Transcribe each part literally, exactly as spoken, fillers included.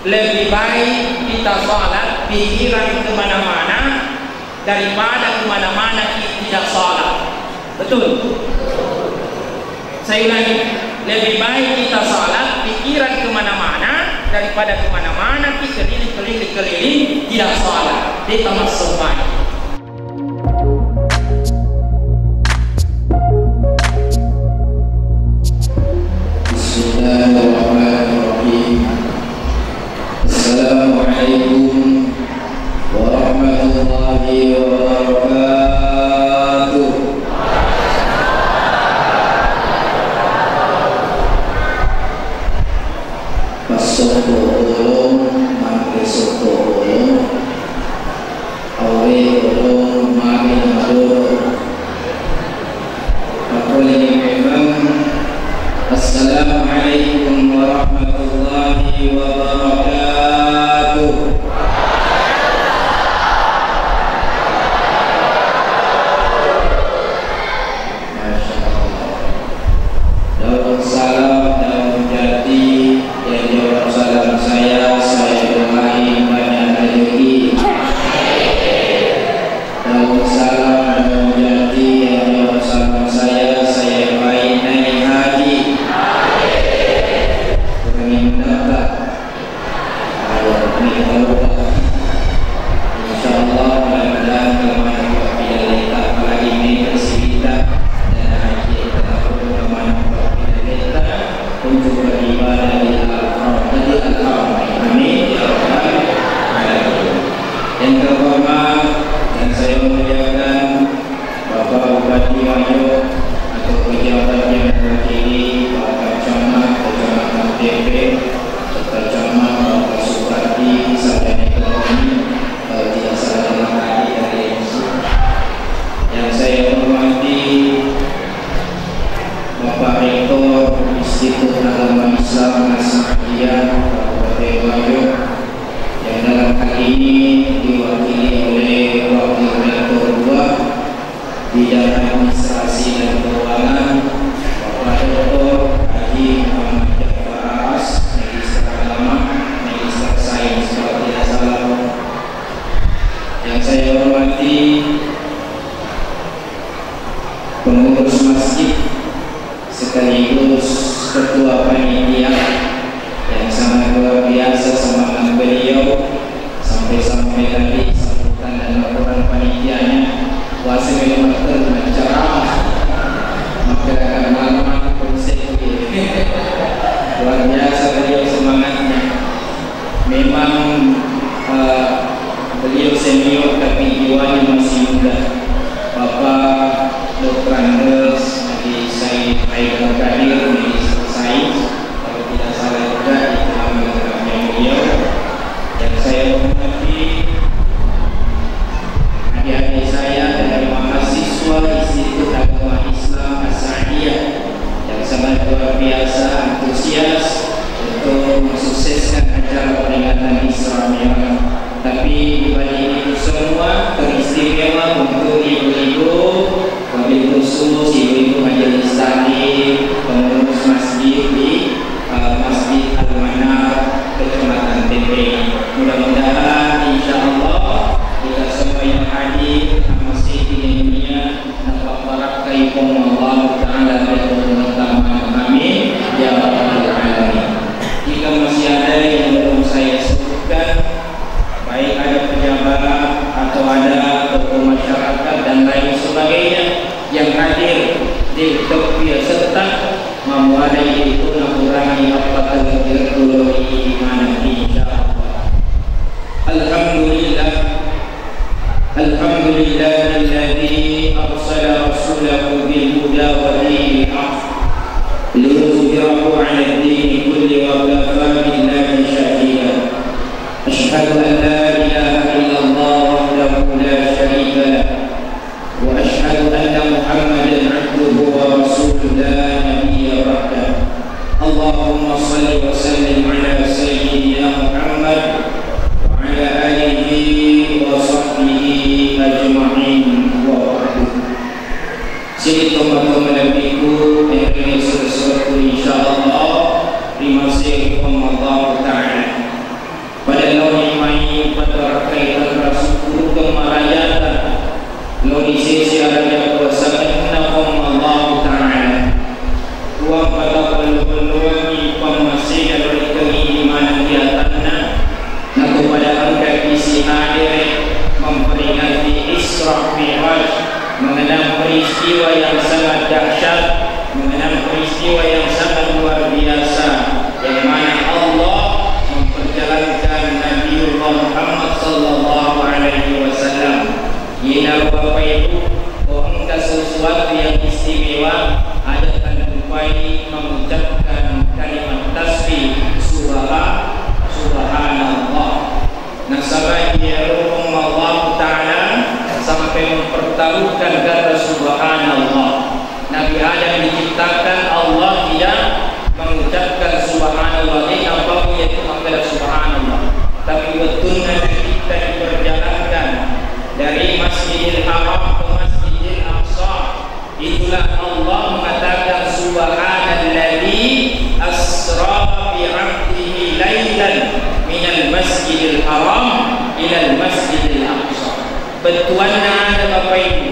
Lebih baik kita salat pikiran kemana-mana daripada kemana-mana ki-, tidak salat. Betul? Saya ulangi, lebih baik kita salat pikiran kemana-mana daripada kemana-mana ki-, keliling-keliling-keliling tidak salat. Kita masuk baik. Bismillahirrahmanirrahim. Assalamualaikum warahmatullahi wabarakatuh. Passotto olong, manre sotto olong, awe olong, magi na madodo. Makkulingi memang. Assalamualaikum warahmatullahi wabarakatuh. Masya Allah. Daun salam, daun jati, yang jawab salam saya, saya doain banyak rezeki. Daun salam, daun jati, yang jawab salam saya, saya doain naik haji. Kurangin mendaftar. Ayo, ini kita lupa. Insya Allah, mudah-mudahan kemana kita tidak letak, apalagi ini bersih kita, dan haji kita pun kemana kita tidak letak untuk beribadah di Al-Haram, di Al-Haram. Amin ya Rabbal Alamin. Yang terhormat dan saya muliakan, Bapak Bupati Majo atau pejabat yang mewakili Bapak Camat Kecamatan Tempe, serta Camat Bapak Suprati, sarjana ekonomi, kalau tidak salah dengar tadi dari M C. Yang saya hormati Bapak Rektor Institut Agama Islam As-Sa'diyah Kabupaten Majo, yang dalam hal ini diwakili oleh Wakil Rektor dua, Bidang Administrasi dan Keuangan, Bapak Doktor Haji Muhammad Jafar Aras, Magister Agama, Magister Sains, kalau tidak salah. Yang saya hormati pengurus masjid, sekaligus ketua panitia yang sangat luar biasa semangat beliau, sampai-sampai tadi sambutan dan laporan panitianya, wase memang termacara masyarakat malam konsep. Luar biasa beliau semangatnya. Memang, eh, beliau senior tapi jiwanya masih muda. Bapak Doktor Andes Haji Said Haidar Kadir, Magister Sains, kalau tidak salah juga itu nama lengkapnya beliau. Yang saya hormati adik-adik saya dari mahasiswa Institut Agama Islam As-Sa'diyah yang sangat luar biasa antusias untuk mensukseskan acara peringatan Isra Mi'raj. Tapi di balik itu semua, teristimewa untuk ibu-ibu, wabil khusus ibu-ibu majelis taklim, pengurus masjid di, eh, Masjid Al-Manar, Kecamatan Tempe. Mudah-mudahan, insya Allah, kita semua yang hadir, masjid di dunia, Napabbarakkai Puang Allah Ta'ala ri tau utama. Amin ya rabbal alamin. Jika masih ada yang belum saya sebutkan, baik ada pejabat atau ada tokoh masyarakat dan lain sebagainya yang hadir di Utopia Setak, mamuada itu Sesera Rajab puasangenna Puang Allahu Ta'ala. Puang patapellu-pelluangngi pammasena ri kengidi maneng ri atanna, nako pada engkaki sihadere memperingati Isra Mi'raj, mengenang peristiwa yang sangat dahsyat, mengenang peristiwa yang sangat luar biasa, yang mana Allah memperjalankan Nabiullah Muhammad sallallahu alaihi wasallam. Iyanaro Bapak Ibu, ko engka sesuatu yang istimewa, aja tallupai mengucapkan kalimat tasbih, subha-, subhanallah. Nasaba iyaro Puang Allahu Ta'ala sampai mempertaruhkan kata subhanallah. Nabi Adam diciptakan Allah tidak mengucapkan subhanallah, de nampammu iya tu makkeda subhanallah. Tapi wettunna nabitta diperjalankan dari Masjidil Haram ke Masjidil Aqsa, itulah Allah mengatakan, "Subhanalladzi asra bi 'abdihi lailan minal Masjidil Haram ilal Masjidil Aqsa." Bettuanna ada, Bapak Ibu,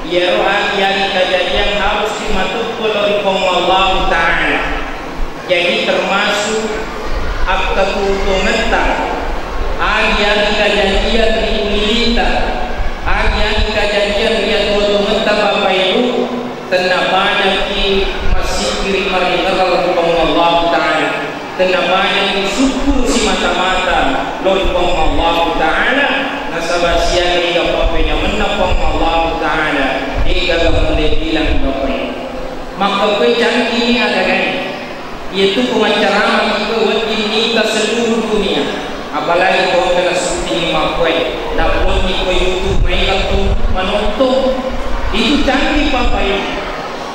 iyaro agi-agi kajadian harus simateppu lao ri Puang Allahu Ta'ala. Jadi termasuk akkatutungetta, agi-agi kajadian ri ulilita, agi-agi kajadian ri atuo-tuongetta, Bapak Ibu, tennapadaki massikiri maringerrang ri Puang Allahu Ta'ala. Tennapadaki sukkuru simata-mata lao ri Puang Allahu Ta'ala, nasaba siaga ega pappenyamenna Puang Allahu Ta'ala, degaga mulle bilang, Bapak Ibu. Makkokkoe canggih ni agagae. Iyatu ko maccarama iko wedding mita seluruh dunia. Apalagi ko engka nasuttingi makkoe, naponni ko YouTube maega tu manontong. Itu canggih, Bapak Ibu.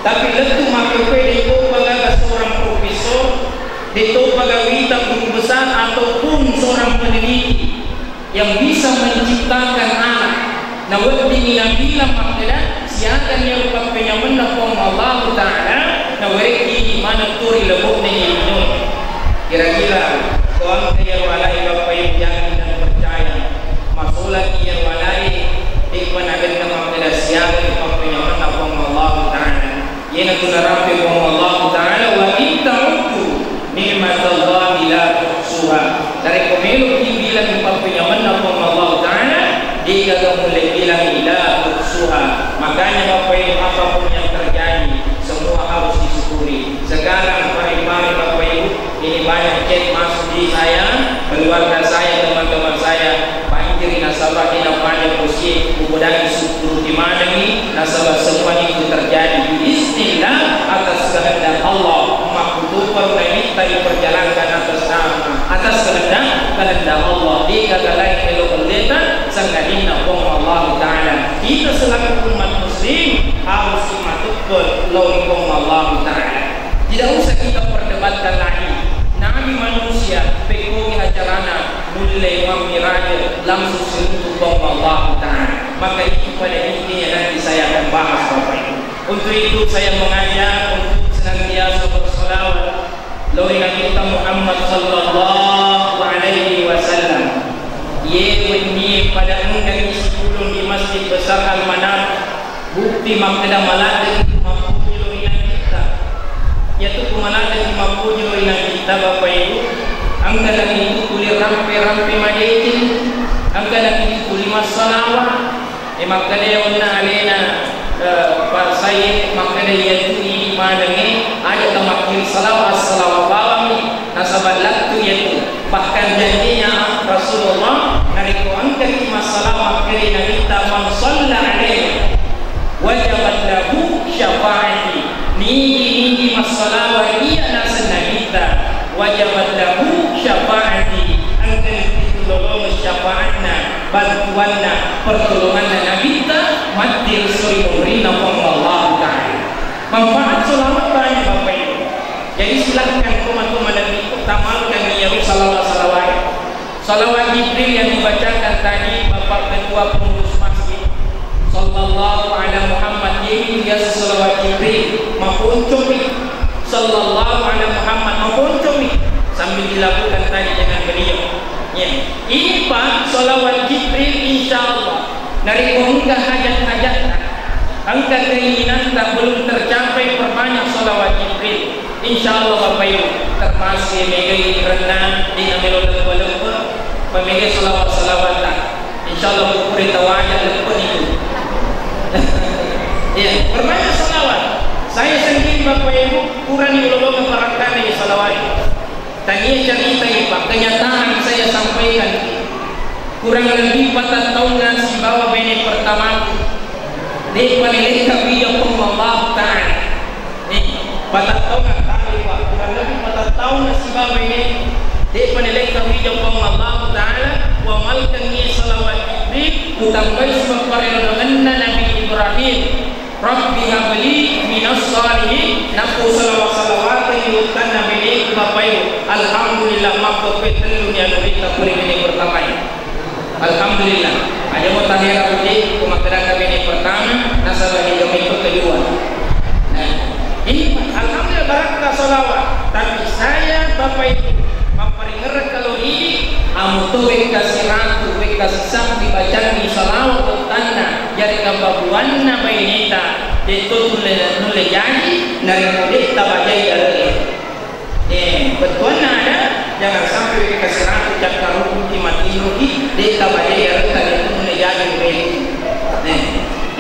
Tapi lettu makkokkoe de topa gaga seorang profesor, de topa gaga wita guru besar ataupun seorang peneliti yang bisa menciptakan anak. Naweddingi nabilang makkeda, siaga iyaro pappenyamenna Puang Allahu Ta'ala, nawerekki maneng tu ri lebo'na linoe. Kira-kira ko engka iyaro alae, Bapak Ibu, yakin dan percaya, masolang iyaro alae, de'pa nagenna makkeda siaga pappenyamenna Puang Allahu Ta'ala. Iyanatu narampe Puang Allahu Ta'ala, "Wa in ta'uddu ni'matallahi la tuhsuha." Narekko meloki bilangi pappenyamenna Puang Allahu Ta'ala, degaga mulle bilangi la tuhsuha. Makanya Bapak Ibu, apapun yang terjadi, semua harus disyukuri. Sekarang pari-pari Bapak Ibu, ini banyak chat masuk di saya, keluarga saya, teman-teman saya, panjiri nasaba ina pada usie, kubudangi syukuruki manengi, nasaba semua itu terjadi biiznillah, atas kehendak Allah. Makkutupang nabitta diperjalankan atas nama, atas kehendak, kehendak Allah. Degaga lain melo belleta, sangadinna Puang Allahu Ta'ala. Kita selaku umat muslim harus imateppa lao ri Puang Allahu Ta'ala. Tidak usah kita perdebatkan lagi. Nabi manusia, pekkogi acarana, nulle mammiraja langsung siruntu Puang Allahu Ta'ala. Maka itu pada intinya nanti saya akan bahas, Bapak Ibu. Untuk itu saya mengajak untuk senantiasa bersalawat lao ri Nabitta Muhammad sallallahu alaihi wasallam. Iye wennie pada engkaki sipulung di Masjid Besar Al-Manar, bukti makkeda maladde mappuji lao ri Nabitta. Iyatu ko maladde mappuji lao ri Nabitta, Bapak Ibu, engka nakitu tuli rampe-rampe madeceng, engka nakitu tuli massalawa. E, makkeda onna alena, eh, Pak Said, makkeda iyatu idi manengnge, aja tamakkiri salawa, assalawa bawammi, nasaba lettu iyatu. Bahkan janjinya Rasulullah, narekko engkaki massalawa makkeda Nabitta, "Man shalla alaiya wajabat lahu syafa'ati." Nigi-nigi massalawa ri iya naseng Nabitta, wajabat lahu syafa'ati, engkani pitulolongeng syafa'atna, bantuanna, pertolonganna Nabitta, matti ri suri munrinna Puang Allahu Ta'ala. Manfaat salawat banyak, Bapak Ibu. Jadi, silahkan ko matu malebbi, tamalkan iyaro salawat-salawat. Salawat Jibril yang dibacakan tadi Bapak Ketua Pengurus Masjid, sallallahu ala Muhammad, ini biasa salawat Jibril, maponcomi, sallallahu ala Muhammad, maponcomi, sambil dilakukan tadi dengan beliau. Ya. Ini, Pak, salawat Jibril, insya Allah, narekko engka hajat-hajatna, Engka keinginanta belum tercapai, perbanyak salawat Jibril. Insya Allah, Bapak Ibu, termasuk yang megai renang, di namelo leppa-leppa, pemegai salawat-salawat. Insya Allah, pura tawaja leppa itu. Ya, perbanyak salawat. Saya sendiri, Bapak Ibu, kurani ulolonga barakkana salawat. Tania caritai, Pak, kenyataan saya sampaikan. Kurang lebih patattaunna sibawa baine pertamaku. De'pa nalekka wija Puang Allah Ta'ala. Nih, patattaunna tadi, Pak. Kurang lebih patattaunna sibawa baine. De'pa nalekka wija Puang Allah Ta'ala. Wa malkangi salawat Jibril. Utambai sebab parelongenna Nabi Ibrahim. Rabbi habli minas shalihin, nappu salawa-salawateng ri uttanna beneku, Bapak Ibu. Alhamdulillah, makko pe tellu ni anu rita puri bene pertama e. Alhamdulillah. Aja mo tahera budi, ko makkeda ka bene pertama, nasaba ni kami kedua. Nah, ini alhamdulillah barakka salawat. Tapi saya, Bapak Ibu, mapparingerreng kalo ini, amu to wekka siratu, wekka sisabbi bacangi salawat uttanna. Jari kababuanna baineta, de'to tulle, nulle jaji, narekko de'ta bajai are'e. Eh, bettuanna ada, jangan sampai wekka siratu cakkarukki, matinroki, de'ta bajai aretta, de'to nulle jaji baineta. Eh,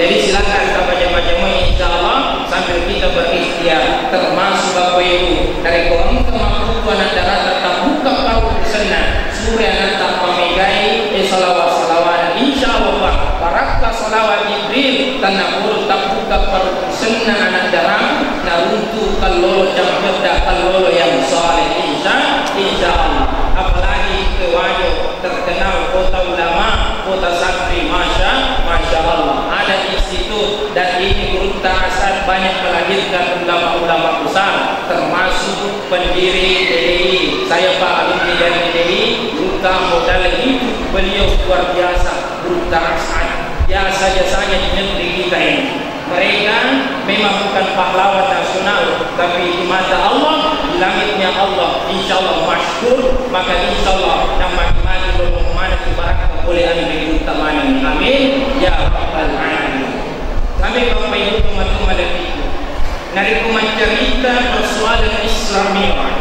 jadi silakan tabaca-baca moi, insya Allah, sambil kita berikhtiar, termasuk Bapak Ibu, narekko engka makkutu anak darata tabbuka paru senna, Sure anatta pamegai, eh, salawat-salawat. Insya Allah, Pak, barakka salawat Jibril, tanna pura tabbuka paru senna anak daramu, naruntu kallolo campedda, kallolo yang saleh. Insya, insya Allah. Apalagi ke Wajo, terkenal kota ulama, kota santri, masya, masya Allah. Ada institut dan ini Gurutta Asad banyak melahirkan ulama-ulama besar, termasuk pendiri D D I. Saya, Pak, alumni dari D D I, buka modal itu, beliau luar biasa, Gurutta Asad. Jasa-jasanya di negeri kita ini. Mereka memang bukan pahlawan nasional, tapi di mata Allah, di langitnya Allah, insya Allah masyhur, maka insya Allah namaki-maki lo mana ibarat boleh ambil utama ini. Amin ya rabbal alamin. Kami Bapak Ibu teman-teman dan Ibu, narekko maccarita persoalan Isra Mi'raj,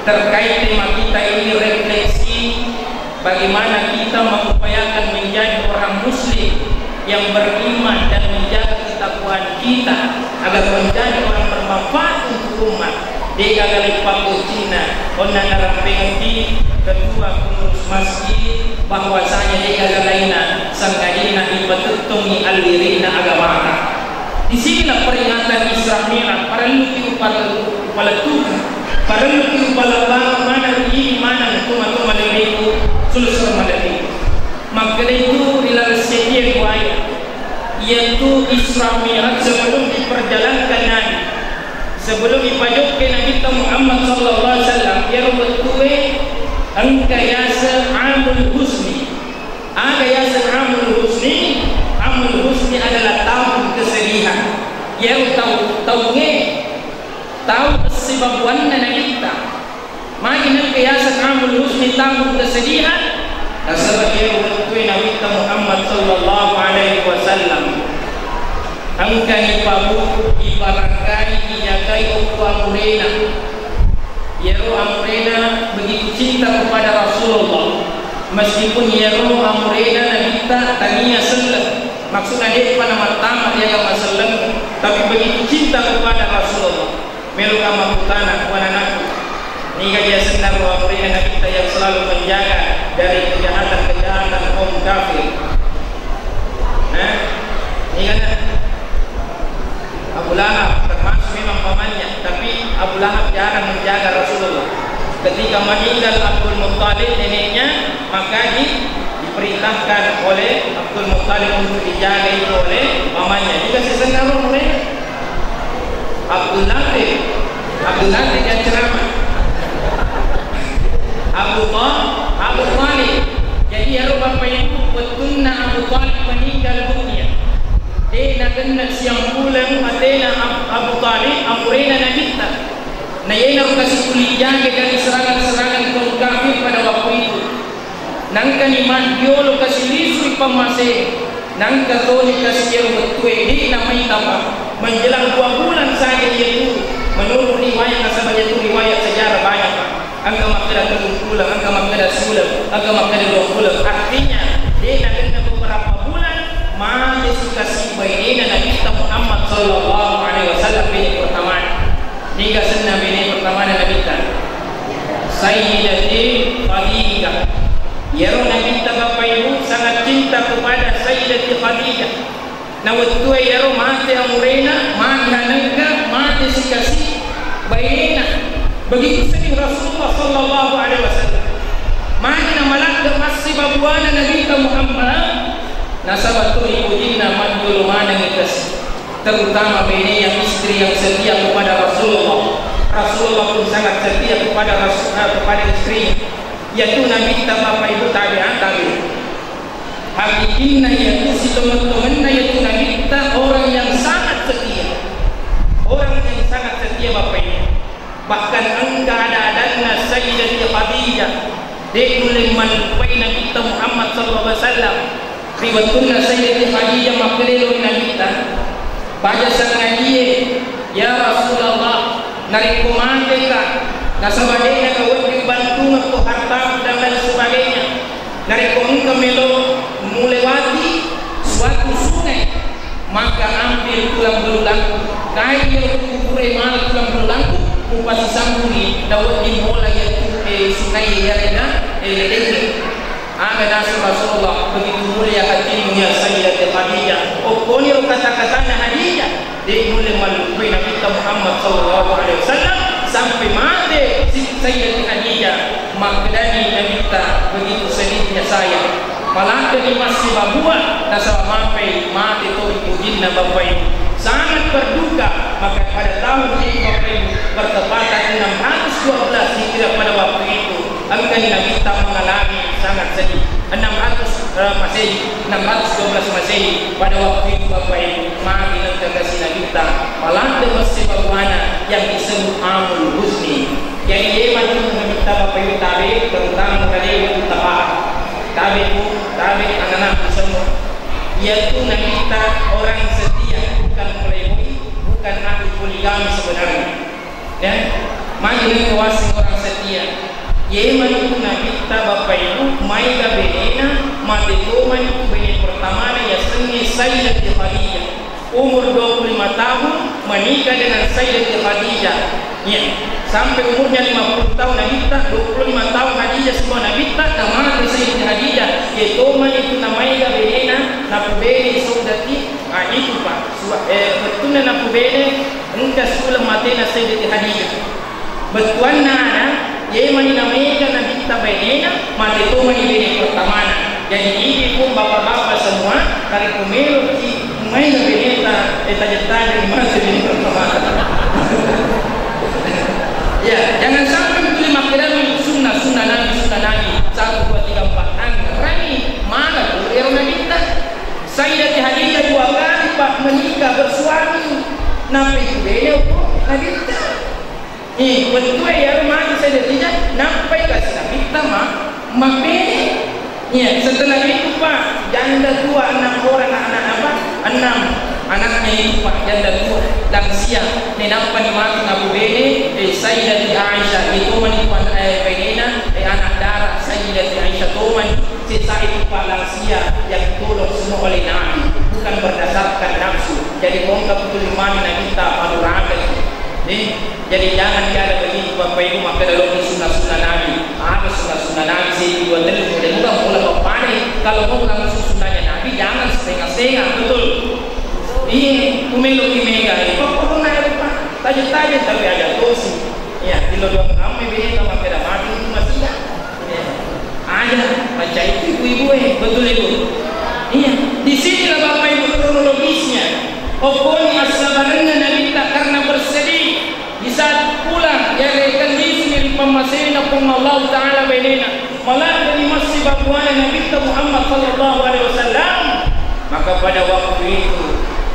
terkait tema kita ini, refleksi bagaimana kita mengupayakan menjadi orang muslim yang beriman dan menjaga ketakwaan kita agar menjadi orang bermanfaat untuk umat. De'gaga leppang kucinna, onna narampengengki ketua pengurus masjid, bahwasanya de'gaga laina sangadinna ipatettongi allirinna agamata. Di sinilah peringatan Isra Mi'raj parelluki upale-, upalettukeng, parelluki upalebang maneng ri ini maneng toma-toma lewengku, sulessureng malebbiku. Makkedai tu ri laleng seddi buaya, iyantu Isra Mi'raj sebelum diperjalankan Nabi, sebelum ipajokke Nabitta Muhammad sallallahu alaihi wasallam, iyaro wettue engka yaseng Amul Huzni. Aga yaseng Amul Huzni? Amul Huzni adalah tahun kesedihan. Iyaro tau-, taungnge, tau sibabuanna Nabitta. Magi nengka yaseng Amul Huzni, tahun kesedihan? Nasaba iyaro wettue Nabitta Muhammad sallallahu alaihi wasallam engkani pabu, ibarakkai, ijagai okko amurena. Iyaro amurena begitu cinta kepada Rasulullah, meskipun iyaro amurena Nabitta tania selleng, maksudna de'pa namattama ri agama selleng, tapi begitu cinta kepada Rasulullah. Meloka makkutana, ku ananakku, niga asenna ro amurena Nabitta yang selalu menjaga dari kejahatan-kejahatan kaum kafir? Nah, nigana? Abu Lahab termasuk memang pamannya, tapi Abu Lahab jarang menjaga Rasulullah. Ketika meninggal Abdul Muttalib neneknya, maka di-, diperintahkan oleh Abdul Muttalib untuk dijaga itu oleh pamannya. Juga sesenna ro mulai Abdul Latif, Abdul Latif yang ceramah. Abu Tha-, Abu Thalib. Jadi, iyaro bapak ibu, wettunna Abu Thalib meninggal dunia, de' nagenna siang bulan atena Ab-, Abu Thalib, amurena Nabitta. Na iyanaro kasi tuli jaga dari serangan-serangan kaum kafir pada waktu itu. Nangkani maddiolo kasi lisu ri pammasena. Nangka toni kasi iyaro wettue, de'na maitapa. Menjelang dua bulan saja iyatu, menurut riwayat, nasaba iyatu riwayat sejarah banyak, Pak. Engka makkeda tellung uleng, engka makkeda siuleng, engka makkeda dua uleng. Artinya, de'na genna beberapa bulan, mate sikasi bainena Nabitta Muhammad sallallahu alaihi wasallam, bene pertamana. Niga asenna bene pertamana Nabitta? Sayyidati Khadijah. Iyaro Nabitta, Bapak Ibu, sangat cinta kepada Sayyidati Khadijah. Na wettue iyaro mate amurena, mate anengka, mate sikasi bainena. Begitu sedih Rasulullah sallallahu alaihi wasallam. Magi namaladde massibabuana Nabitta Muhammad, nasaba to ripojinna majjolo manengngi kasi, terutama bene yang istri yang setia kepada Rasulullah. Rasulullah pun sangat setia kepada Rasul, eh, kepada istrinya. Yaitu Nabitta, Bapak Ibu, tabi'an tabi'in. Hakikinna yaitu sitongeng-tongenna yaitu Nabitta orang yang sangat setia. Orang yang sangat setia, Bapak Ibu. Bahkan engka ada-adanna Sayyidati Khadijah, de' nulle mallupai Nabitta Muhammad sallallahu alaihi wasallam. Ri wettunna Sayyidati Khadijah makkelelo ri Nabitta, baja sangadie, "Ya Rasulullah, narekko mateka, nasaba de'na kawedding bantungekko hartaku dan lain sebagainya. Narekko engka melo mulewati suatu sungai, maka ambil tulang belulangku. Kai iyaro kubure mala tulang belulangku, kupasisambungi, nawedding mola iyatu, eh, sungai iyarega, eh, leddengnge." Aga nasu Rasulullah, "Begitu mulia hatimu ya Sayyidati Khadijah." Okkoniro kata-katana Khadijah, de' nulle mallupai Nabitta Muhammad sallallahu alaihi wasallam sampai mate si Sayyidati Khadijah. Makkedani Nabitta, "Begitu sedihnya saya." Maladdeni massibabua nasaba mampai mate to ri pojinna, Bapak Ibu. Sangat berduka, maka pada tahun itu, Bapak Ibu, bertepatan enam ratus dua belas Hijriah pada waktu itu, engkani Nabitta mengalami sangat sedih. Enam ratus, eh, Masehi, enam ratus dua belas Masehi, pada waktu itu, Bapak Ibu, magi nengka kasi Nabitta, maladde massibabuana yang disebut Amul Huzni. Jadi, ye matu Nabitta, Bapak Ibu, tabe, terutama kalewe tabe. Tabe, Bu, tabe, anak-anak semua. Yaitu Nabitta orang setia, bukan playboy, bukan ahli poligami sebenarnya. Ya, magi nengka waseng orang setia. Ye matu Nabitta, Bapak Ibu, maega benena, mate tomani tu bene pertamana yasengnge Sayyidati Khadijah. Umur dua puluh lima tahun, menikah dengan Sayyidati Khadijah. Ya, sampai umurnya lima puluh tahun Nabitta, dua puluh lima tahun Khadijah semua Nabitta, namate Sayyidati Khadijah. Ye tomani tu namaega benena, napubene Sayyidati, ah, itu, Pak. Sua-, eh, bettuanna napubene, engka siuleng matena Sayyidati Khadijah. Bettuanna ada, ye mani namaega Nabitta bainena, mate tomani bene pertamana. Jadi, idi pun bapak-bapak semua, narekko meloki maega beneta, eh, tajeng-tajeng mate bene pertamana. Ya, jangan sampai betul makkedami sunnah, sunnah Nabi, sunnah Nabi. Satu, dua, tiga, empat. Anrani, mana tu ero Nabitta? Sayyidati Khadijah dua kali, Pak, menikah, bersuami. Nappa itu bene, Nabitta. Eh, wettue iyaro mate Sayyidatina, nappai kasi Nabitta ma-, mabbene. Iya, setelah itu, Pak, janda tua enam orang anak apa? Enam anaknya itu, Pak, janda tua, lansia. Nainappa ni matu nabbene, eh, Sayyidati Aisyah, itu mani, Pak, eh, benena, eh, anak dara Sayyidati Aisyah tomani. Sesa itu, Pak, lansia yang ditolong semua oleh Nabi, bukan berdasarkan nafsu. Jadi, kongka betul imani Nabitta, madurakai. Eh, Jadi, jangan tiada begitu, Bapak Ibu, makkeda loki sunnah-sunnah Nabi. Ada sunnah-sunnah Nabi, satu, dua, tiga, kemudian mudah mula bapak. Kalau mau langsung sunnahnya Nabi, jangan setengah-setengah, betul? Iya, ku meloki mega, eh, pokokna, eh, Pak, tajeng-tajeng, tapi aja tosi. Iya, kilo dua kami beda, makkeda mati itu masih ada. Iya. Ada, macam itu ibu-ibu, eh, betul, Ibu? Iya, di sinilah, Bapak Ibu, kronologisnya. Okkoni assabarenna Nabitta karena bersedih. Di saat pulang, yaregga lisungi ri pammasena Puang Allahu Ta'ala bainena, maladde'ni massibabuana Nabitta Muhammad sallallahu alaihi wasallam, maka pada waktu itu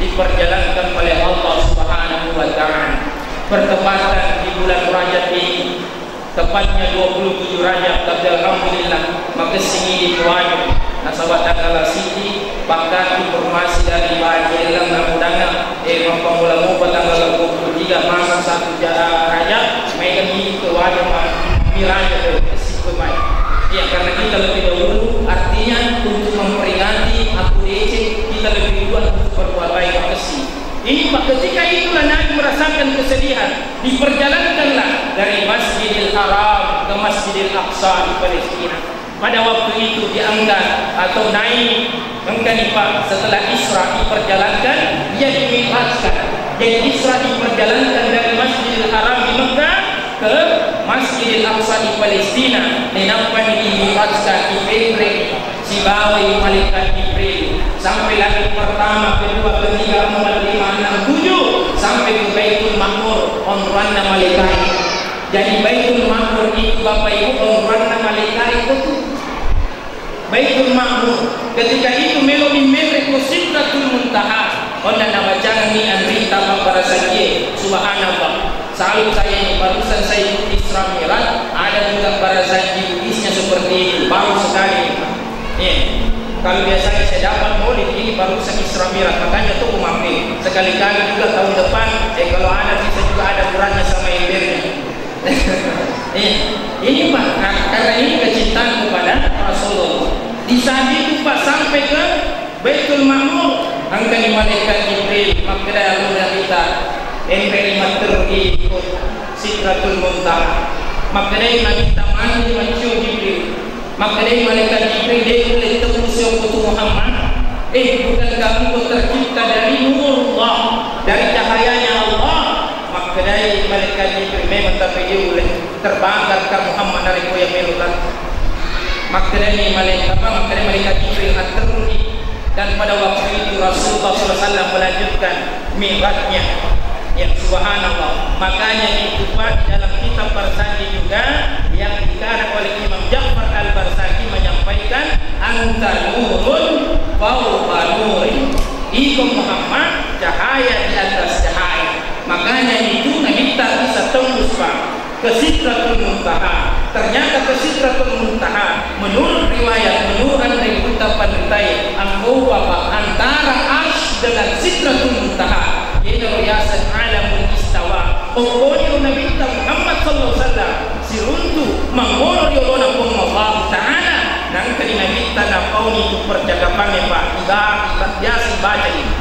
diperjalankan oleh Allah Subhanahu wa Ta'ala. Bertepatan di bulan Rajab ini, tepatnya dua puluh tujuh Rajab, tapi alhamdulillah, makessing idi muwajib. Nasaba Saba tanggal siji, bahkan informasi dari Pak Haji Elang Namudanga, eh, mappammula mopa tanggal dua puluh tiga, masa satu ja-, Rajab, maega ni ke wajib ma-, miraja ke siku mai. Ya, karena kita lebih dahulu, artinya untuk memperingati aku deceng, kita lebih duluan untuk berbuat baik makessing. Ini Pak, ketika itulah Nabi merasakan kesedihan, diperjalankanlah dari Masjidil Haram ke Masjidil Aqsa di Palestina. Pada waktu itu diangkat atau naik, engkani Pak, setelah Isra diperjalankan, dia dimi'rajkan. Jadi Isra diperjalankan dari Masjidil Haram di Mekah ke Masjidil Aqsa di Palestina, nainappani dimi'rajkan, dipenre sibawai malaikat Jibril sampai langit pertama, kedua, ketiga, empat, lima, enam, tujuh, sampai ke Baitul Ma'mur, onroanna malaikat. Jadi Baitul Ma'mur itu, Bapak Ibu, onroanna malaikat itu. Baitul Ma'mur. Ketika itu melo ni menre ko Sidratul Muntaha. Onna nabacani anrita pabbarasakie. Subhanallah. Salut saya ini, barusan saya ikut Isra Mi'raj, ada juga barasaji Buddhisnya seperti itu. Baru sekali ini. Nih, kalau biasanya saya dapat maulid, ini barusan Isra Mi'raj, makanya tuh mampir. Sekali-kali juga tahun depan, eh, kalau ada, bisa juga ada Qurannya sama embernya. Iya, ini Pak, nah, karena ini kecintaan kepada Rasulullah. Di saat itu Pak sampai ke Baitul Ma'mur, engkani malaikat Jibril, makkeda, "Anu Nabitta, enreni matteru iko Sidratul Muntaha." Makkedai Nabitta, "Magi maccio Jibril?" Makkedai malaikat Jibril, "De ulle tembus okko tu Muhammad. Eh, bukankah engkau tercipta dari nurullah, dari cahayanya Allah?" Makkedai malaikat Jibril, "Memang, tapi de ulle terbangga ka Muhammad narekko iya melo lat." Makkedani malaikat, apa, makkedai malaikat Jibril, "Atteruni." Dan pada waktu itu Rasulullah sallallahu alaihi wasallam melanjutkan mi'rajnya. Ya, subhanallah. Makanya itu, Pak, di dalam kitab Barzanji juga yang dikarang oleh Imam Ja'far Al-Barzanji menyampaikan, "Anta nurun fauqa nurin." Iko Muhammad, cahaya di atas cahaya. Makanya itu Nabitta bisa tembus, Pak, ke Sidratul Muntaha. Ternyata ke Sidratul Muntaha, menurut riwayat, menurut anre buta panritai, angkau Bapak, antara Arsy dengan Sidratul Muntaha, iyanaro riaseng Alamul Istawa. Okkoniro Nabitta Muhammad sallallahu alaihi wasallam siruntu mangolo ri olona Puang Allah Ta'ala, nangka di Nabitta napauni tu percakapangnge, Pak. Iba-, iba-, biasa ibaca ini.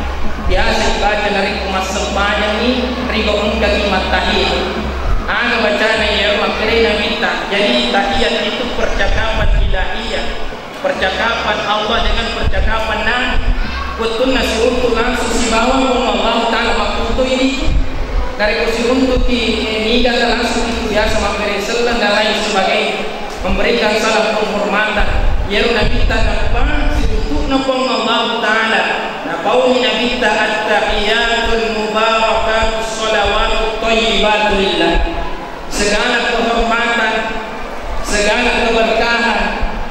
Biasa ibaca narekko massempajangngi, ri ko engkaki mattahiyat. Aga bacana iya makkedai Nabitta. Jadi tahiyat itu percakapan ilahiyah. Percakapan Allah dengan percakapan Nabi. Wettunna siruntu langsung sibawa Puang Allah Ta'ala makkuto ini. Narekko siruntuki, eh, niga langsung itu biasa mabbere selleng dan lain sebagainya. Memberikan salam penghormatan. Iyaro Nabitta nappa siruntu'na Puang Allah Ta'ala. Napauni Nabitta, "At-tahiyyatul mubarakatus shalawatut thayyibatu lillah." Segala kehormatan, segala keberkahan,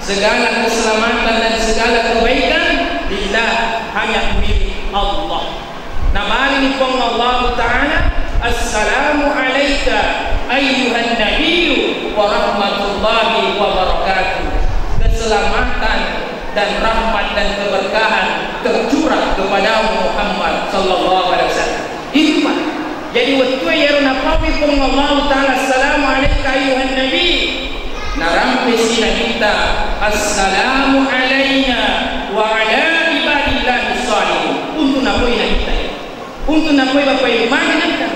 segala keselamatan, dan segala kebaikan lillah, hanya milik Allah. Nabalini Puang Allah Ta'ala, "Assalamu alaika ayyuhan nabiyyu wa rahmatullahi wa barakatuh." Keselamatan dan rahmat dan keberkahan tercurah kepadamu Muhammad sallallahu alaihi wasallam. Itu, Pak. Jadi, wettu iyaro napaui Puang Allah Ta'ala, "Assalamu alaika ayyuhan nabi." Narampesi Nabitta, "Assalamu alaina wa ala ibadillahi shalihin." Untuk napoi Nabitta. Untuk napoi Bapak Ibu, magi Nabitta.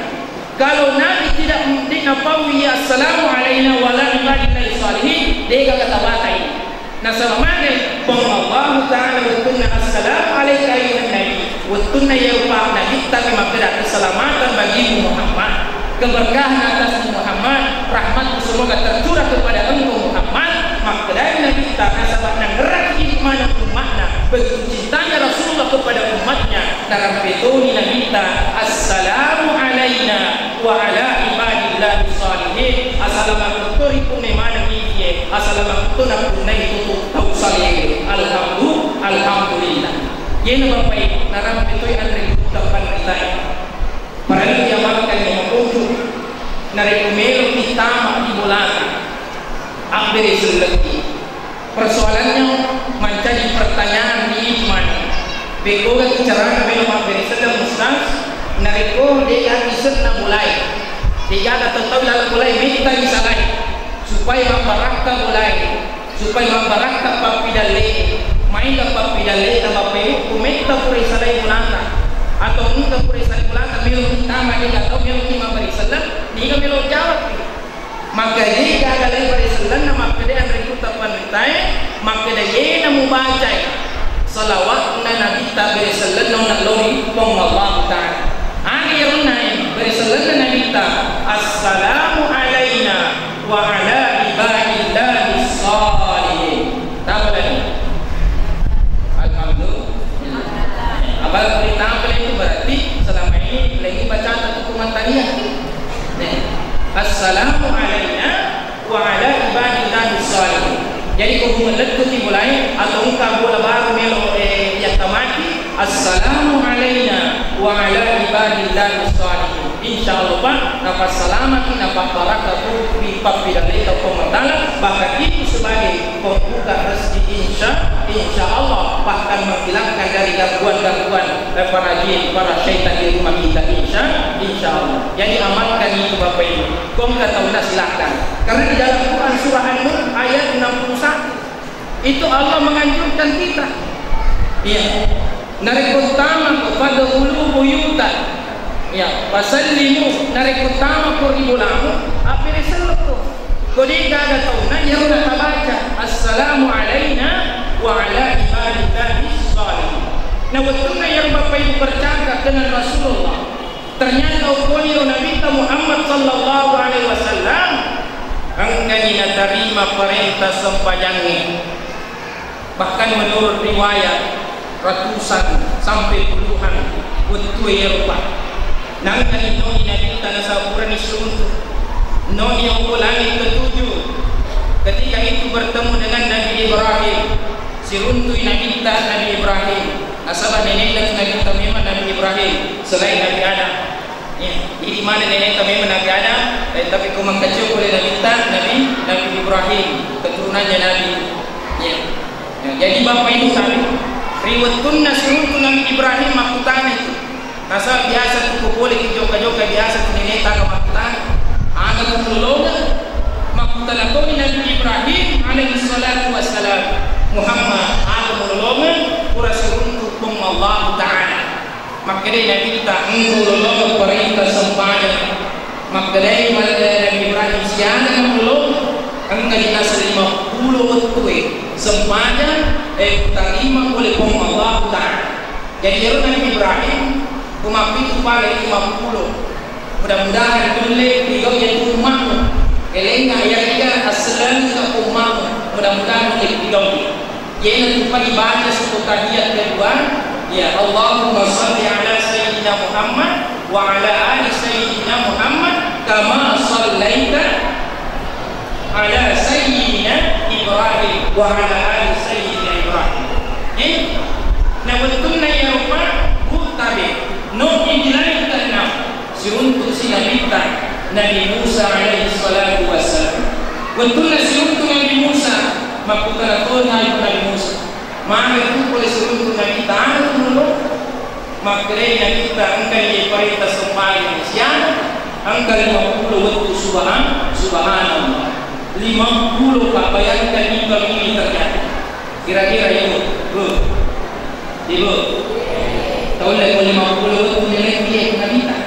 Kalau Nabi tidak, tidak napaui, "Assalamu alaina wa ala ibadillahi shalihin," dega kata batai. Nasaba magi Puang Allahu Ta'ala wettunna, "Assalamu alaika ayyuhan nabi." Wettunna iya rupa Nabitta mi makkeda, "Keselamatan bagimu Muhammad, keberkahan atasmu Muhammad, rahmatku semoga tercurah kepada engkau Muhammad." Makkedai Nabitta, nasaba nangerraki maneng umma'na, begitu cintanya Rasulullah kepada umatnya, narampe toni Nabitta, "Assalamu alaina wa ala ibadillahi shalihin." Assalamakutto ripunnai maneng iye, assalamakutto napunnai tutu tau saleh. Alhamdu-, alhamdulillah. Yena Bapak Ibu, narampe toi anre buta panritai. Parellu iya makkani makunju, narekko meloki tama di bolana, abbere sellekki. Persoalannya mancaji per-, Pertanyaan di mana? Pekkoga tu carana melo mabbere selleng, Ustaz? Narekko de'ga isenna bolae, de'gaga tau-tau laleng bolae, metta isalai supaya mabbarakka bolae, supaya mabbarakka pappidalle. Maega pappidalle na Bapak Ibu, ku metta pura isalai bolata atau engka pura isalai bolata, melo tama de'ga tau, melo mabbere selleng, niga melo jawab. Makkeda de'gaga lebbere sellenna, makkeda anre kutta panritae, makkeda yena mubacai salawatna Nabitta bere sellenna, onnaloi Puang Allah Ta'ala. Aga iyaronna e bere sellenna Nabitta, "Assalamu alaina wa ala ibadillahi shalihin." Tama lagi. Alhamdulillah. Apalagi tama itu berarti selama ini lagi baca hukuman tadi ya. Assalamu alaina wa ala ibadillahi shalihin. Jadi, ko hubungan lettu ki mulai atau engka bola baru melo, eh, yang tamaki, assalamu alaina wa ala ibadillahi shalihin. Insya Allah, Pak, napassalamaki, napabbarakka ri pappidalleta Puang Allah Ta'ala, bahkan itu sebagai pembuka rezeki, insya, insya Allah, bahkan menghilangkan dari gangguan-gangguan, eh, para jin, para syaitan di rumah kita, insya, insya Allah. Jadi amalkan itu, Bapak Ibu. Kongka tauna, silakan. Karena di dalam Quran surah An-Nur ayat enam puluh satu, itu Allah menganjurkan kita. Iya. Narekko tama ko, fadkhulu buyutan. Ya, fasallimu, narekko tama ko ri bolamu, abbere selleng ko. Ko de'gaga tauna, iyaro natabaca, "Assalamu alaina wa ala ibadillahi shalihin." Na wettunna iyaro Bapak Ibu bercakap dengan Rasulullah, ternyata okkoniro Nabitta Muhammad sallallahu alaihi wasallam engkani natarima parenta sempajangnge. Bahkan menurut riwayat, ratusan sampai puluhan wettue iyaro, Pak. Nangka ninoni Nabitta nasaba purani siruntu. Noni okko langit ketujuh. Ketika itu bertemu dengan Nabi Ibrahim. Siruntui Nabitta Nabi Ibrahim. Nasaba nenekna tu Nabitta memang Nabi Ibrahim, selain Nabi Adam. Ya, jadi mana nenekta memang Nabi Adam, eh, tapi ko mangkacio pole Nabitta, Nabi, Nabi Ibrahim, keturunannya Nabi. Ya. Ya, jadi Bapak Ibu kami, ri wettunna siruntu Nabi Ibrahim makkutana itu. Nasaba biasa tu ko pole ki jokka-jokka, biasa tu nenekta aga makkutana. Aga mulolongeng? Makkutana toni Nabi Ibrahim alaihi salatu wassalam, "Muhammad, aga mulolongeng pura siruntu Puang Allah Ta'ala?" Makkedai Nabitta, "Engka ulolongeng parenta sempajang." Makkedai Nabi Ibrahim, "Siaga ulolongeng?" "Engka dinaseng lima pulo wettue sempajang, eh, utarima pole Puang Allah Ta'ala." Jadi, ero Nabi Ibrahim, ko mappitu pale lima pulo. Mudah-mudahan nulle rigau iya tu ummamu. Elenga iya riga asselengi ka ummamu. Mudah-mudahan nulle rigau. Iyanatu pa ibaca sukku tahiyat kedua, ya, Allahumma salli ala Sayyidina Muhammad wa ala ali Sayyidina Muhammad kama sallaita ala Sayyidina Ibrahim wa ala ali Sayyidina Ibrahim. Eh? Na wettunna iya rupa buttabe, no idilaita na. Siruntu'si Nabitta Nabi Musa alaihi salatu wassalam. Wettunna siruntu Nabi Musa, makkutana tona Nabi Musa, "Magi tu pole siruntu Nabitta anu dulu?" Makkedai Nabitta, "Engka je parenta sembahyang siang, engka lima pulo wettu subhan-, subhanallah." Lima pulo, Pak, bayangkan imbang ini terjadi. Kira-kira, Ibu, Bu, Ibu, taulle ko lima pulo wettu nilai iya Nabitta.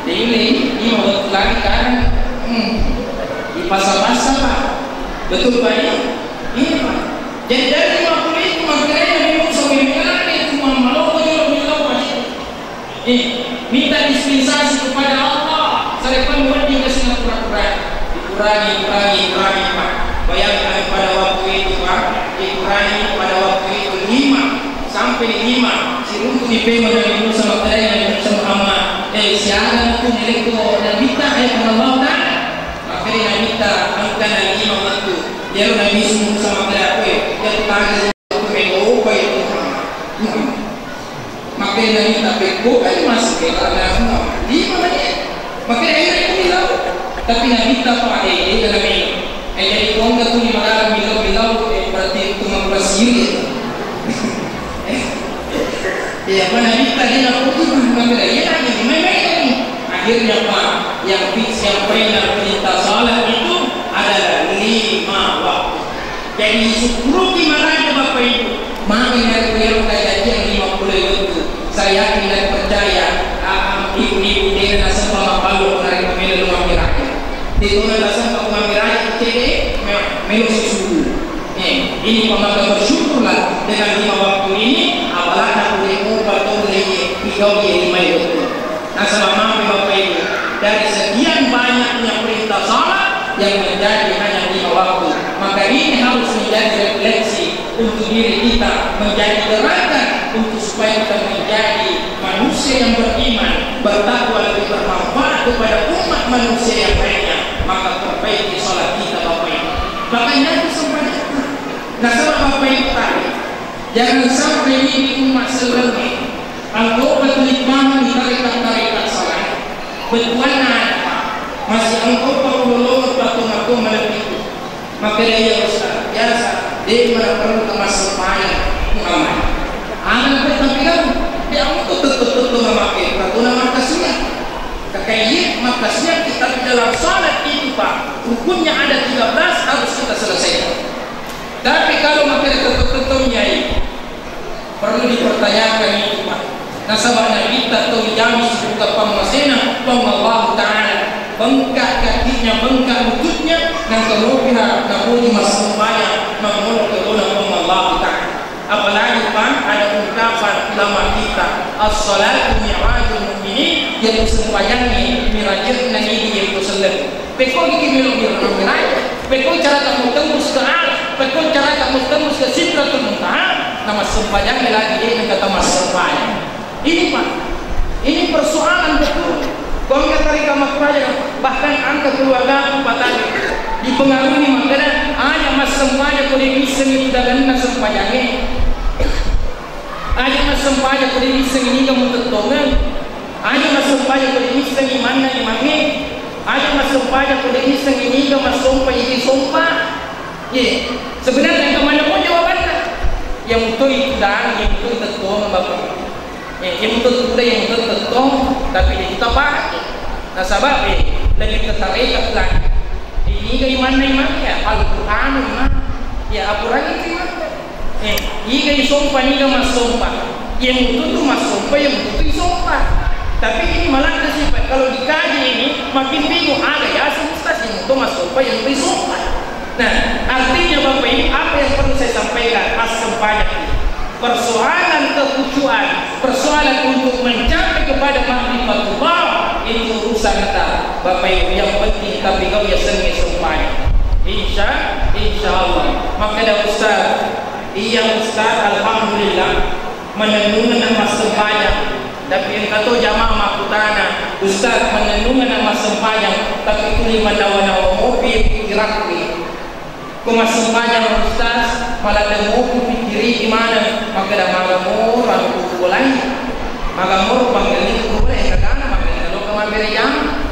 Jadi, ini, ini mau wettu lagi kan? Hmm. Dipasa-pasa, Pak. Betul, Pak, ya? Iya, Pak. Jadi, dari lima pulo itu, makanya Nabi Musa bilang, "Itu mau malu, jolo, bilang, Pak." Eh, minta dispensasi kepada Allah, sarepan wedding kasih pura-pura. Dikurangi, kurangi, kurangi, Pak. Bayangkan pada waktu itu, Pak, dikurangi pada waktu itu lima, sampai lima. Siruntu di pema Nabi Musa, makanya Nabi Musa Muhammad, eh, siaga tu nelekko Nabitta, eh, Allah Ta'ala. Makanya Nabitta, angkana lima waktu. Dia Nabi Musa, makanya, eh, dia tanya, Melo pai Muhammad. Makanya Nabitta pekko kan masuk ke dalam Muhammad. Di mana dia? Makanya akhirnya itu bilang. Tapi Nabitta pada, eh, dalam ini. Eh, jadi kau nggak tuh di mana bilang-bilang, eh, berarti itu mengkurasi ya. Yang mana kita dia nak putus, maka dia lagi main-main. Akhirnya, Pak, yang fix, yang final perintah salat itu adalah lima waktu. Jadi, syukuri maraja, Bapak Ibu. Maka dari beliau kayak yang lima puluh itu, saya yakin dan percaya, ah, ibu-ibu dia nak sempat makan dari pemilu luar biasa. Di sana tak sempat luar biasa, cede, melo susu. Eh, ini maka bersyukurlah dengan lima waktu ini, apalagi boleh mengubah tahun lagi, tiga lima itu. Nah, selama Bapak Ibu, dari sekian banyaknya perintah salat yang menjadi hanya lima waktu, maka ini harus menjadi refleksi untuk diri kita, menjadi gerakan untuk supaya kita menjadi manusia yang beriman, bertakwa, lebih bermanfaat kepada umat manusia yang lainnya. Maka perbaiki salat kita, Bapak Ibu. Makanya itu semuanya. Nasaba Bapak Ibu tadi, jangan sampai ini umat selenge engkau betul paham di tarekat-tarekat salah. Betuanna apa? Masih engkau perlu lolo patung-patung melebihi. Maka dia Ustaz, biasa, dia mana perlu ke masuk payah Muhammad. Anak tapi kan, dia mau tuh tuh tuh tuh memakai, tak tuh nama kasihan. Kakak iya, maka siap kita di dalam salat itu, Pak. Rukunnya ada tiga belas, harus kita selesaikan. Tapi kalau makkeda tetto-tetto nyai, perlu dipertanyakan itu, Pak. Nasaba Nabitta tau jami sibuka pammasena Puang Allah Ta'ala. Bengkak kakinya, bengkak lututnya, nangka mopiha napoji massempajang mangolo kedona Puang Allah Ta'ala. Apalagi, Pak, ada ungkapan ulama kita, "As-salatu mi'rajul mu'minin," yaitu sempajangnge mirajekna idi yaitu selleng. Pekko gigi melo miro-, miraja. Pekko carata muttembus ke arah. Pekko carata muttembus ke Sidratul Muntaha. Nama sempajang lagi de nengka tama sempajang. Ini, Pak. Ini persoalan betul. Kau angka tari kama kuraja, bahkan angka keluarga patani dipengaruhi makanya aja mas sempajang kau de missengi daganna sempajangnya. Aja massempajang ko de missengi niga mutettongeng. Aja massempajang ko de missengi manna imangnge. Aja massempajang ko de missengi niga massompa idi sompa. Ye, sebenarnya engka maneng mo jawabanna. Yang mutoi tudang, yang mutoi tettongeng, Bapak. Ye, yang mutoi tudang, yang mutoi tettong, tapi de kita paham. Nasaba, eh, lebih ke tarekat lagi. Niga imanna imang ya, Al-Qur'an imang. Ya, Al-Qur'an itu imang. Eh, iga isompa, niga massompa. Yang mutu tu massompa, yang mutu tu isompa. Tapi ini malah sih, Pak, kalau dikaji ini, makin bingung. Ada ya, ustaz yang mutu massompa, yang mutu isompa. Nah, artinya Bapak Ibu, apa yang perlu saya sampaikan? Assempajang. Persoalan kekhusyuan, persoalan untuk mencapai kepada makrifatullah, itu urusan kita, Bapak Ibu. Yang penting tapi kau ya seni semuanya. Insya, insya Allah. Maka ada ustaz, iya ustaz, alhamdulillah, menenungan nama sempajang. Tapi yang kata jamaah makutana, ustaz, menenungan nama sempajang, tapi tuli manawa-nawa mopi pikiranku. Ko massempajang ustaz, maladde mopi pikkiriki maneng, makkeda maga moro anu kubolai, maga moro pangelli kubolai, kagana makkeda loka mabbere jama.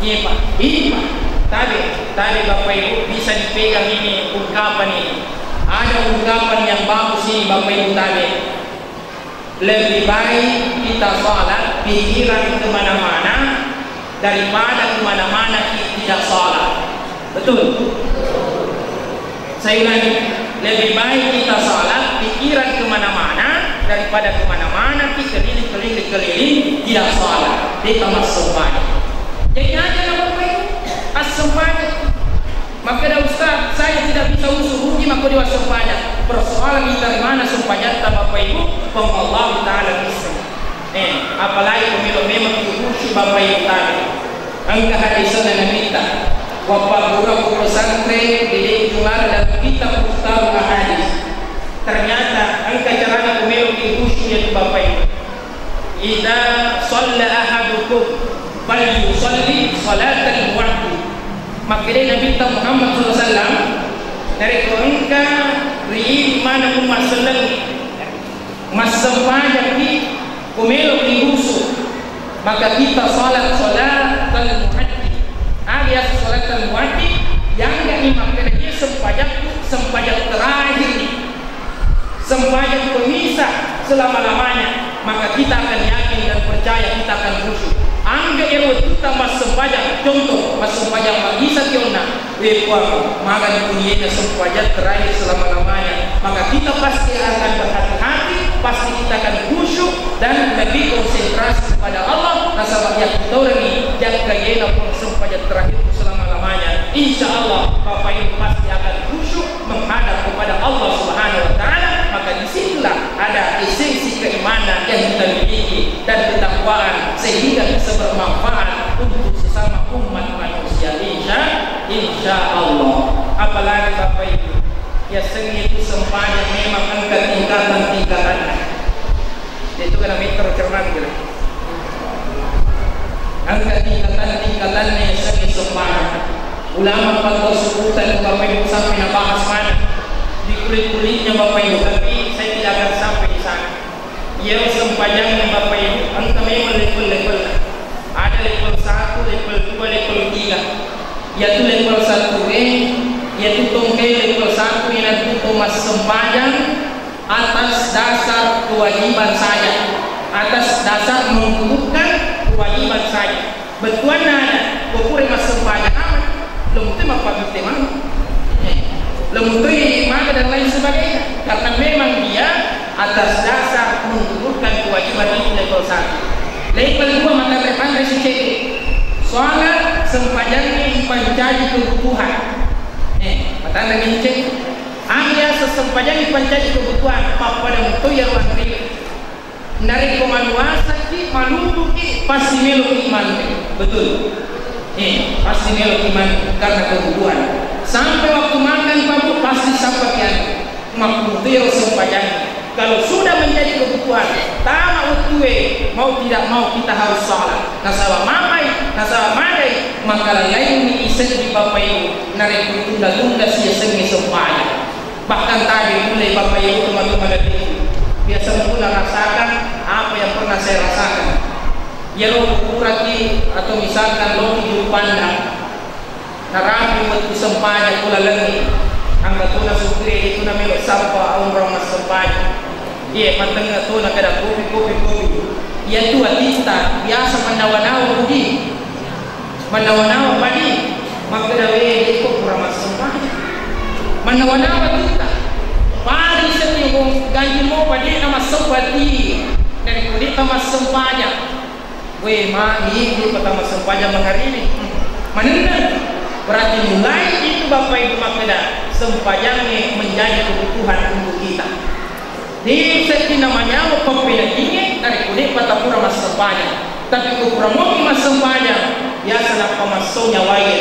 Iya, Pak. Ini, Pak. Tabe, tabe, Bapak Ibu, bisa dipegang ini ungkapan ini. Ada ungkapan yang bagus ini, Bapak Ibu, tabe. Lebih baik kita salat pikiran kemana-mana daripada kemana-mana ki-, tidak salat. Betul? Saya ulangi, lebih baik kita salat pikiran kemana-mana daripada kemana-mana ki keliling-keliling keliling tidak salat. Kita masuk banyak. Jadi aja nama baik asal banyak. Makkeda ustaz, saya tidak bisa usu rugi makko di wassempajang. Persoalan itarimana sempajatta Bapak Ibu, Puang Allah Ta'ala bisa. Eh, apalagi pemilu memang khusyuk Bapak Ibu tadi. Engka hadisnya Nabi ta. Wapagura pesantren di Jumara dan kitab Mukhtar Ahadis. Ternyata engka carana pemilu khusyuk ya Bapak Ibu. Idza shalla ahadukum falyushalli shalatal muwaddi. Makkedai Nabitta Muhammad sallallahu alaihi wasallam, narekko engka ri idi maneng umma selleng, massempajakki, ko meloki husu, maka kita salat shalatal muwaddi. Alias shalatal muwaddi, yang gak makkeda dia sempajakku, sempajang terakhir. Sempajang pemisah selama-lamanya. Maka kita akan yakin dan percaya, kita akan khusyuk. Angga ero wettutta massempajang, contoh, massempajang mabbisa ki onna, we Puang, magani kuniyena sempajang terakhir selama-lamanya, maka kita pasti akan berhati-hati, pasti kita akan khusyuk dan lebih konsentrasi kepada Allah, nasaba yakkutaurengngi jakka yena Puang sempajang terakhir selama-lamanya. Insya Allah, Bapak Ibu pasti akan khusyuk menghadap kepada Allah Subhanahu wa Ta'ala, maka disitulah ada esensi keimanan yang kita miliki dan ketakwaan, sehingga bisa bermanfaat untuk sesama umat manusia, insya, insya Allah. Apalagi Bapak Ibu, ya, seni itu sempajang memang engka tingkatan-tingkatannya. Itu kena meter cermat gitu. Engka tingkatan-tingkatanna yasengnge sempajang. Ulama patau sukutan Bapak Ibu sampai nabahas mana di kulit-kulitnya Bapak Ibu, tapi saya tidak akan sampai di sana. Iya, sempajangnya Bapak Ibu, engka memang level-level. Ada level satu, level dua, level tiga. Yaitu level satu e, yaitu tongke level satu yang nanti Thomas sempajang atas dasar kewajiban saja, atas dasar menggugurkan kewajiban saja. Bettuanna ada, ko pura massempajang aman, lo mutu mappabitte mano. Eh, lo mutui maga dan lain sebagainya. Karena memang dia atas dasar menggugurkan kewajiban itu level satu. Level dua maka terpandai si cewek. Soalnya sempajannya dipancaji kebutuhan. Eh, matanda ini cek. Angga sesempajangi pancaji kebutuhan, pappada muto iya ruang ri. Narekko manuasaki, malumbuki, pasti meloki manre. Betul. Eh, pasti meloki manre karena kebutuhan. Sampai waktu makan, Pak Bu, pasti sampaki anu. Makkuto ero sempajangi. Kalau sudah menjadi kebutuhan, tama wettue, mau tidak mau kita harus sholat. Nasaba mapai, nasaba madai, maka lalaini isenni Bapak Ibu, narekko tunda-tunda siasengnge sempajang. Bahkan tadi mulai Bapak Ibu teman-teman itu biasa pun rasakan apa yang pernah saya rasakan. Yero kukuraki atau misalkan loki jumpanna, narapi wettu sempajang ko lalengnge, angka tona supire itu namelo sappa aunrang massempajang. Iye, matengnga tona kada kopi, kopi, kopi. Iya tu atitta biasa mannawa-nawa budi. Mannawa-nawa padi, makkeda, "We, dekko pura massempajang." Mannawa-nawa tutta. Padi seddi mo, ganti mo padi na massempati. Dari kudita massempajang. We, magi, di kota massempajang mangaribi. Manenna. Berarti mulai itu Bapak Ibu makkeda, sempajangnge menjadi kebutuhan untuk kita. Di seddinna manyawa pappeneddingnge, narekko de'pa tapura massempajang. Tapi ko pura moki massempajang, biasa nappa masso nyawae.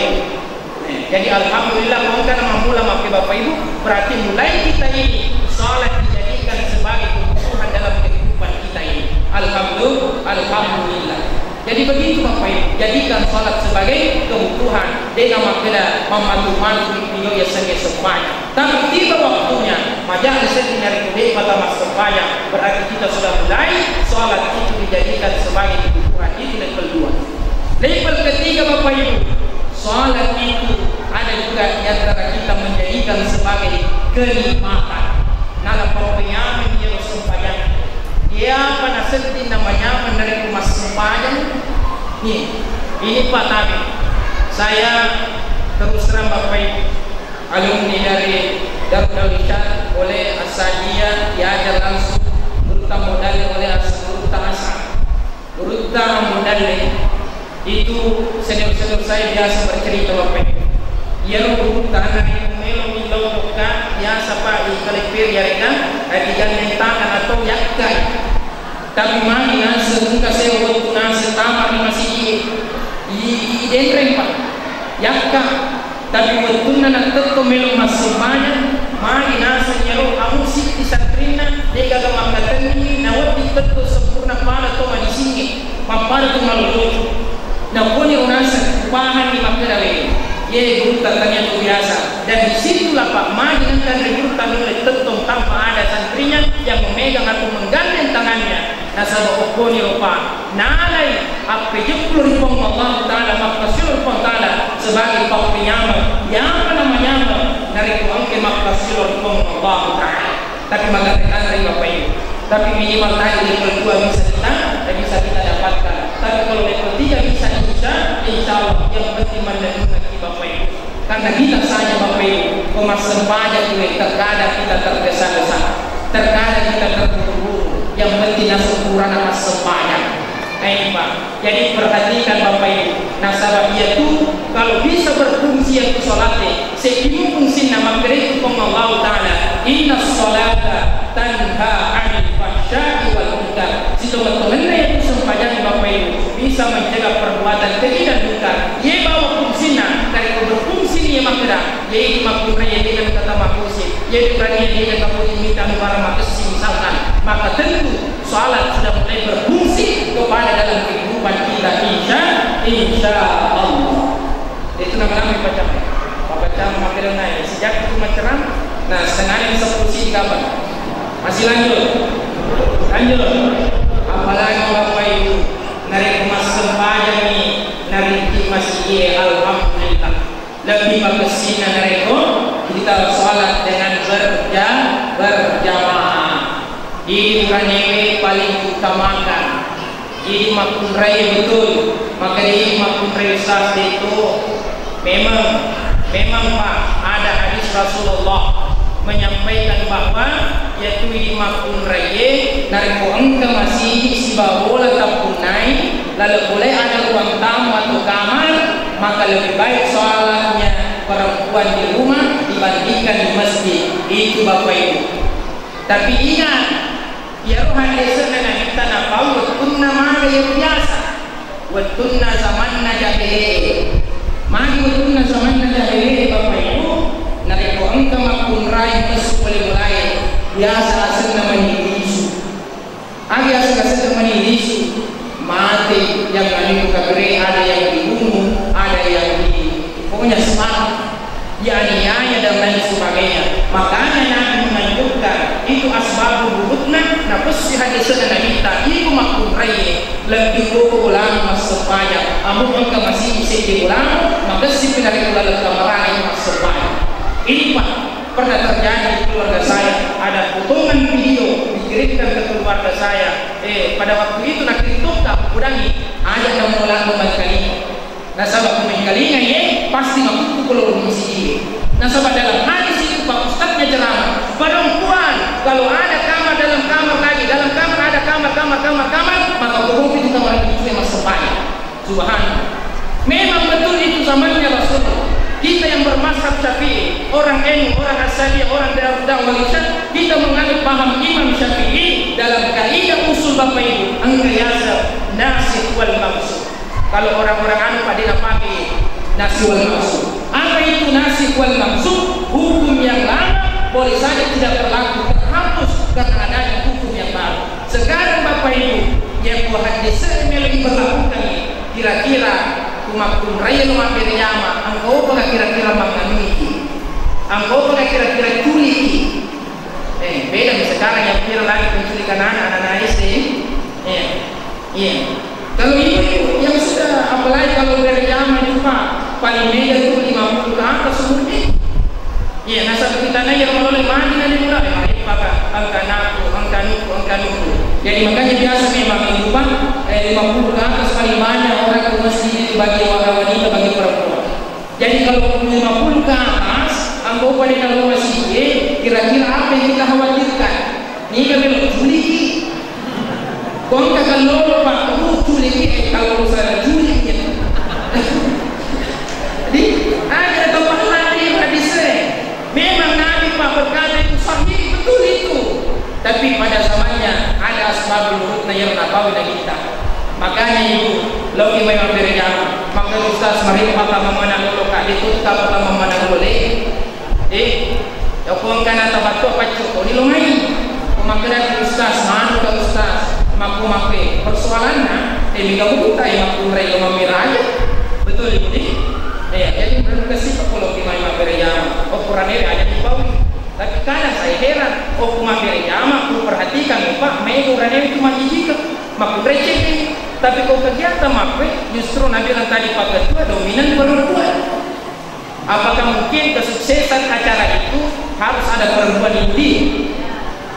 Eh, jadi alhamdulillah, ko engka na mammula makke Bapak Ibu, berarti mulai kita ini salat dijadikan sebagai kebutuhan dalam kehidupan kita ini. Alhamdulillah, alhamdulillah. Jadi begitu Bapak Ibu, jadikan salat sebagai kebutuhan. De'na makkeda mammatu-matu ri pio yasengnge sempajang. Tapi tiba waktunya, majak seddi narekko de'pa tamassempajang, berarti kita sudah mulai salat itu dijadikan sebagai kebutuhan. Itu level dua. Level ketiga, Bapak Ibu, salat itu ada juga di antara kita menjadikan sebagai kenikmatan. Nala pappenyameng iyaro sempajang. Iyapa nasedding namanyameng narekko massempajang? Nih, ini Pak Tabi. Saya terus terang Bapak Ibu, alumni dari Darul Irsyad oleh Asadiya diajar langsung, terutama dari oleh As-, Gurutta Asra. Gurutta Ambo Dalle itu senior-senior saya biasa bercerita, Bapak Ibu. Iyaro gurutta narekko melomi lao jokka, biasa, Pak, ikalepperi yarega, eh, digandeng tangan atau yakkai. Tapi magi naseng engka sewa wettu naseng tama ri masigi, i, i, idenreng, Pak. Yakka. Tapi wettunna nattetto melo massempajang, magi naseng iyaro amu sitti santrinna, de'gaga makkatenni, nawedding tetto sempurna pada to madisingnge, mappada to maloloco. Naponiro naseng, upahanni makkeda, "We, ye gurutta tania to biasa." Dan disitulah, Pak, magi engka anre gurutta nulle tettong tanpa ada santrinya yang memegang atau menggandeng tangannya. Nasaba okkoniro, Pak, nalai appejeppu ri Puang Allah Ta'ala, makkasilo ri Puang Ta'ala sebagai pappenyameng. Iyapa namanyameng narekko engka makkasilo ri Puang Allah Ta'ala. Tapi maganre-ganre, Bapak Ibu. Tapi minimal tadi level dua bisa kita, eh, bisa kita dapatkan. Tapi kalau level tiga bisa, insya, insya Allah, yang penting mendengarkan Bapak Ibu. Karena kita saja Bapak Ibu, pemassempajang itu terkadang kita tergesa-gesa, terkadang kita terburu-buru. Yang penting langsung kurang massempajang. Nah, ini, Pak. Jadi, perhatikan, Bapak Ibu. Nasaba iyatu kalau bisa berfungsi iyatu salate, seddi fungsinna, makkedai Puang Allah Ta'ala, "Inna salata tanha 'anil fahsya'i wal munkar." Sitongeng-tongenna iyatu sempajang, Bapak Ibu, bisa mencegah perbuatan keji dan munkar. Iye bawa fungsinna, narekko berfungsi iye makkeda, iye makkunrai iye dengan kata makosi, iye kurang iye dengan kamu minta barang makessi misalkan, maka tentu salat sudah mulai berfungsi kepada dalam kehidupan kita, insya, insya Allah. Itu nama-nama baca. Baca makkeda nai. Sejak itu macam, nah, setengahnya bisa fungsi di kapan? Masih lanjut. Lanjut. Apalagi Bapak Ibu, narekko massempajang ni, narekko masih, alhamdulillah. Lebbi makessina narekko kita salat dengan berja-, berjamaah. Idi uranewe paling utamakan. Idi makkunrai betul. Maka idi makkunrai ustaz itu memang, memang, Pak, ada hadis Rasulullah menyampaikan bahwa yaitu idi makkunrai narekko engka masigi sibawa bola tappunnai, lalu boleh ada ruang tamu atau kamar, maka lebih baik sholatnya perempuan di rumah dibandingkan di masjid. Itu Bapak Ibu. Tapi ingat, iyaro haddese'na Nabitta napau wettunna maga iya biasa. Wettunna zamanna jahiliye. Magi wettunna zamanna jahiliye, Bapak Ibu, narekko engka makkunrai messu pole bolae, biasa asenna mani lisu. Aga aseng-aseng mani lisu, mate yang anu kabere, ada yang dibunuh, ada yang di, pokoknya semangat, dianiaya dan lain sebagainya. Makanya Nabi menganjurkan itu asbabul wurudna, napessi hadisna Nabitta, iku makkunrai lebbi koko ulama massempajang, amu engka masih seddi ulama, makessi pinari ulama kamarana massempajang. Ini, Pak, pernah terjadi di keluarga saya, ada potongan video dikirimkan ke keluarga saya. Eh, pada waktu itu nakirim tokka, udangi, aja kamu lako mengkalinga. Nasaba ko mengkalinga ye, pasti makukku kalau rumah sih. Nasaba dalam hadis itu Pak Ustadznya ceramah, perempuan kalau ada kamar, dalam kamar lagi, dalam kamar ada kamar, kamar, kamar, kamar, maka hukum itu kamar itu yang masuk. Subhanallah. Memang betul itu zamannya Rasulullah. Kita yang bermazhab Syafi'i, orang N U, orang Asy'ariyah, orang Darud Da'wah Wal Irsyad, kita menganut paham Imam Syafi'i dalam kaidah usul, Bapak Ibu, engka yaseng nasikh wal mansukh. Kalau orang-orang anu pada pakai nasikh wal mansukh. Apa itu nasikh wal mansukh? Hukum yang lama boleh saja tidak berlaku, terhapus karena adanya hukum yang baru. Sekarang, Bapak Ibu, yang buah hadis melo diberlakukan ini, kira-kira kumakkunrai lo mabbere jama, engka apa kira-kira manganui? Engka apa kira-kira culiki? Eh, beda mi sekarang yang viral lagi penculikan anak, anak-anak S D. Iya. Iya. Kalau ibu-ibu yang sudah, apalagi kalau bere jama itu, Pak, paling mega itu lima puluh ke atas umurnya. Iya, nasaba kita na iya malolo mandi na di mula, eh, mari paka, engka anakku, engka anakku, engka anakku. Jadi makanya biasa memang itu, Pak, eh, lima puluh ke atas paling banyak orang ke masjid itu bagi orang wanita, bagi perempuan. Jadi kalau lima puluh ke atas, engka apa di dalam masjid, kira-kira apa yang kita khawatirkan? Niga melo culiki. Ko engka kallolo, Pak, oh, culiki, eh, kalau salah culiki. Di, ada tempat lagi hadis, eh. Memang Nabi, Pak, berkata itu sahih, betul itu. Tapi pada zamannya ada asbabul wurudna yang napau Nabitta. Makanya ibu, loki mai mabbere jama, maka ustaz, mari pata mamana lolo, kak, itu tak pata mamana lolo, eh. Eh, yako engkana tabatto pacco koni lo mai. Ko makkeda ki ustaz, manu ka ustaz, makku makke persoalanna, eh, mega buta, eh, makkunrai lo mammiraja. Betul, Ibu, di? Eh, jadi berarti kasi pakko loki mai mabbere jama. Oh, kurang aja dibawi. Tapi kadang saya heran, oh, ku mabbere jama, ku perhatikan, Pak, mega urane itu majijika, makkunrai cekeng. Tapi ko kegiatan makkue, justru Nabi bilang tadi, Pak Ketua dominan perempuan. Apakah mungkin kesuksesan acara itu harus ada perempuan inti?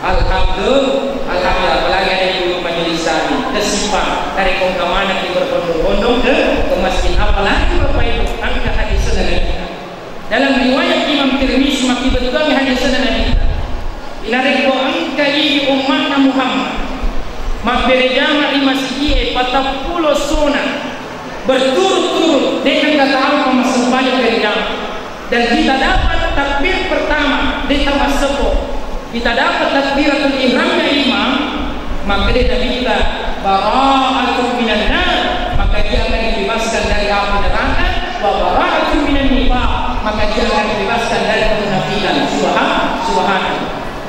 Alhamdulillah, alhamdulillah. Sipa, narekko engka manekki berbondong-bondong ke, ke masjid, apalagi Bapak Ibu, engka hadis Nabi. Dalam riwayat Imam Tirmizi, makkibettuangngi hadis Nabi. Narekko engka idi ummatna Muhammad mabbere jama ri masjid e patappulo sona berturut-turut, de engka tau massempajang bere jama. Dan kita dapat takbir pertama, de tamassepo. Kita dapat takbiratul ihramnya imam, makkeda Nabitta, "Bara'atun minan nar," maka dia akan dibebaskan dari api neraka, "wa bara'atun minan nifaq," maka dia akan dibebaskan dari kemunafikan. Subhan-, subhanallah.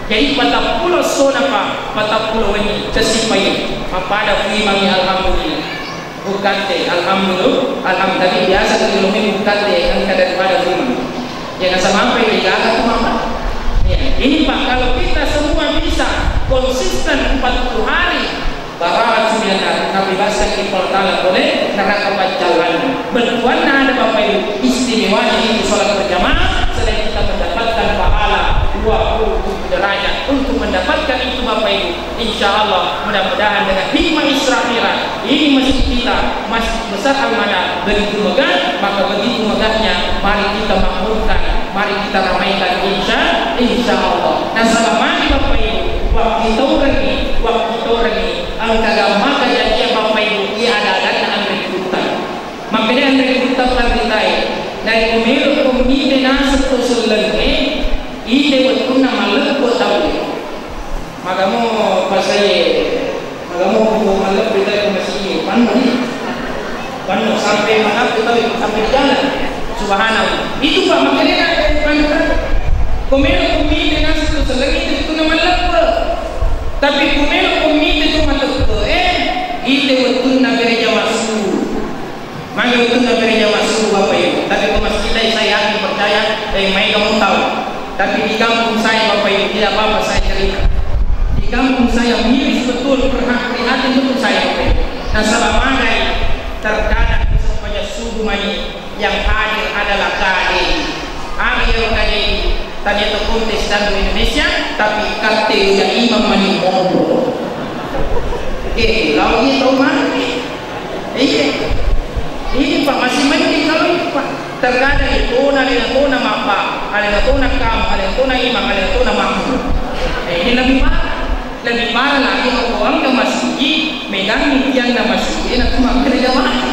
Jadi, patappulo sona pa, patappulo wenni, kesipai, mappada kuimangi alhamdulillah. Bukkatte, alhamdulillah, alhamdulillah, biasa tadi ngomong bukkatte, engka daripada rumah. Ya, nasaba apa ini gagal tuh, Mama? Ya, ini, Pak, kalau kita semua bisa konsisten empat puluh hari, bara'atun minan nar, nabebaskan kita Allah Ta'ala oleh neraka pancalannya. Bettuanna ada, Bapak Ibu, istimewanya itu sholat berjamaah, selain kita mendapatkan pahala dua puluh tujuh derajat. Untuk mendapatkan itu, Bapak Ibu, insya Allah, mudah-mudahan dengan hikmah Isra Mi'raj, ini masjid kita, Masjid Besar Al-Manar, begitu megah, maka begitu megahnya, mari kita makmurkan, mari kita ramaikan, insya, insya Allah. Nasaba magi, Bapak Ibu, wakkitaurengngi, wakkitaurengngi, engka gammaka jajiang, Bapak Ibu, iya ada-adanna anre kutang. Makkeda anre kutang, narekko melo ko mite naseng to sellengnge, ite wettunna malleppo tauwe. Magamo pasaye, magamo ko malleppo tauwe ko masigi, panno ni. Panno sampai malleppo tauwe sampai di jalan. Subhanallah. Itu, Pak, makanya ada yang panno. Ko melo ko mite naseng to sellengnge, ite wettunna malleppo. Tapi ko melo ko mite to malleppo, eh, ite wettunna gereja masuk. Magi wettunna gereja masuk, Bapak Ibu. Tapi ko masjid, saya yakin, percaya, eh, maega mutau. Tapi di kampung saya, Bapak Ibu, tidak apa-apa saya cerita. Di kampung saya miris betul, perha-, prihatin betul saya, Bapak Ibu. Nasaba magai, terkadang bisa saja subuh mani yang hadir adalah K D I. Aga iyaro K D I, tania to kontes dangdut Indonesia, tapi katte uja imam mani monro. Eh, lao iya tau mani. Iya. Ini, Pak, masih mending kalau itu, Pak. Terkadang itu, alena tona mappa, alena tona kam, alena tona imam, alena tona makmum. Eh, ini lebih parah. Lebih parah lagi, ko engka masigi, megangngi tianna masigi, na cuma gereja mati.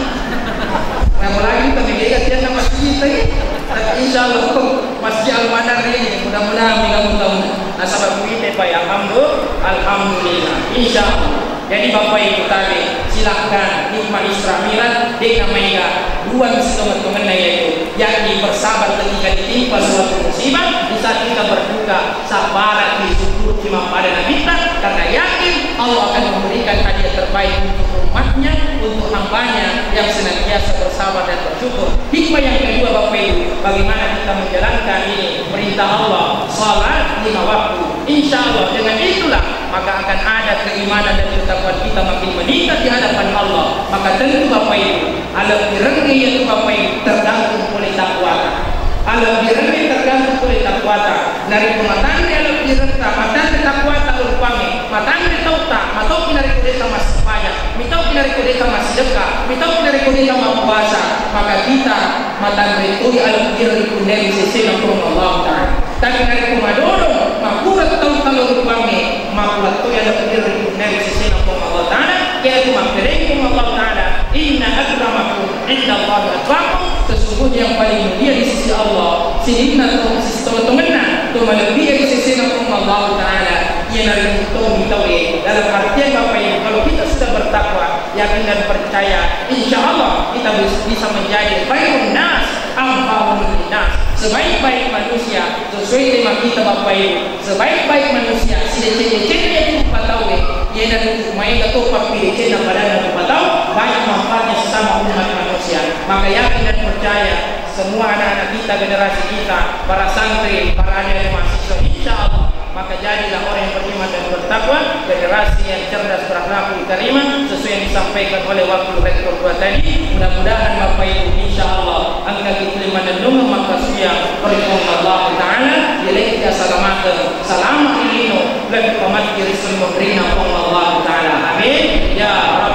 Nah, apalagi kita mega tianna masigi tadi. Tapi insya Allah, Masjid Al-Manar ini, mudah-mudahan mega mutau. Nasaba kuite, Pak, ya, alhamdulillah, alhamdulillah. Insya Allah. Jadi, Bapak Ibu tadi, silahkan nikmat Isra Mi'raj, de namaega dua sitonget-tongenna yaitu, yakni bersabar ketika ditimpa suatu musibah, di saat kita berduka, sabaraki, syukurki mappada Nabitta, karena yakin Allah akan memberikan hadiah terbaik untuk umatnya, untuk hambanya yang senantiasa bersabar dan bersyukur. Hikmah yang kedua, Bapak Ibu, bagaimana kita menjalankan ini perintah Allah, salat lima waktu. Insya Allah, dengan itulah maka akan ada keimanan dan ketakwaan kita makin meningkat di hadapan Allah. Maka tentu, Bapak Ibu, alebbirengnge iyatu, Bapak Ibu, tergantung oleh takwata. Alebbirengnge tergantung oleh takwata. Narekko matanre alebbiretta, matanre takwata lao ri Puangnge, matanre tautta, matauki narekko deta massempajang, mitauki narekko deta massidekka, mitauki narekko deta mappuasa, maka kita matanre toi alebbireng ri punnai ri sesena Puang Allah Ta'ala. Tapi narekko madodong, makurang tautta lao ri Puangnge, makurang toi alebbireng ri punnai ri sesena Puang Allah Ta'ala, kiatu makkedai Puang Allah Ta'ala, "Inna akramakum indallahi atqakum," sesungguhnya yang paling mulia di sisi Allah, sininna to, sisi tongeng-tongenna, to malebbi ri sesena Puang Allah Ta'ala, iyanaritu to mitaue. Dalam artian, Bapak Ibu, kalau kita sudah bertakwa, yakin dan percaya, insya Allah kita bis-, bisa menjadi khairun nas, anfa'un linnas, sebaik-baik manusia, sesuai tema kita, Bapak Ibu. Sebaik-baik manusia, sideceng-decenna itu rupa tauwe, iyanaritu maega to pappidecenna padanna rupa tau, banyak manfaatnya sesama umat manusia. Maka yakin dan percaya, semua anak-anak kita, generasi kita, para santri, para adik-adik mahasiswa, insya Allah, maka jadilah orang yang beriman dan bertakwa, generasi yang cerdas, berakhlakul karimah, sesuai yang disampaikan oleh Wakil Rektor dua tadi. Mudah-mudahan Bapak Ibu, insya Allah, engka kita lima dan lima maka siang, Allah Ta'ala, yalekki asalamateng, salama ri lino, lebbi pamakki ri summerrinna Puang Allah Ta'ala. Amin. Ya Rabbal